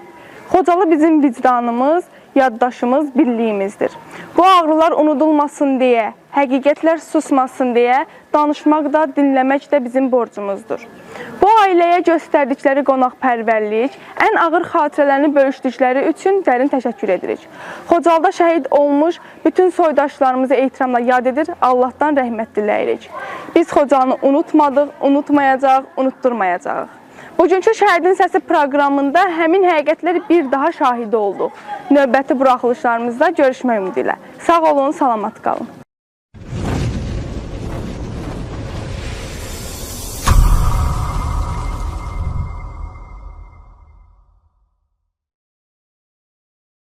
Xocalı bizim vicdanımız, yaddaşımız, birliyimizdir. Bu ağrılar unudulmasın deyə, həqiqətlər susmasın deyə danışmaq da, dinləmək də bizim borcumuzdur. Bu ailəyə göstərdikləri qonaqpərvərlik, ən ağır xatirələrini bölüşdükləri üçün dərin təşəkkür edirik. Xocalıda şəhid olmuş bütün soydaşlarımızı ehtiramla yad edir, Allahdan rəhmət diləyirik. Biz Xocalını unutmadıq, unutmayacağıq, unutdurmayacağıq. Bugünkü Şəhidin Səsi proqramında həmin həqiqətləri bir daha şahidi olduq. Növbəti buraxılışlarımızda görüşmək ümidi ilə. Sağ olun, salamat qalın.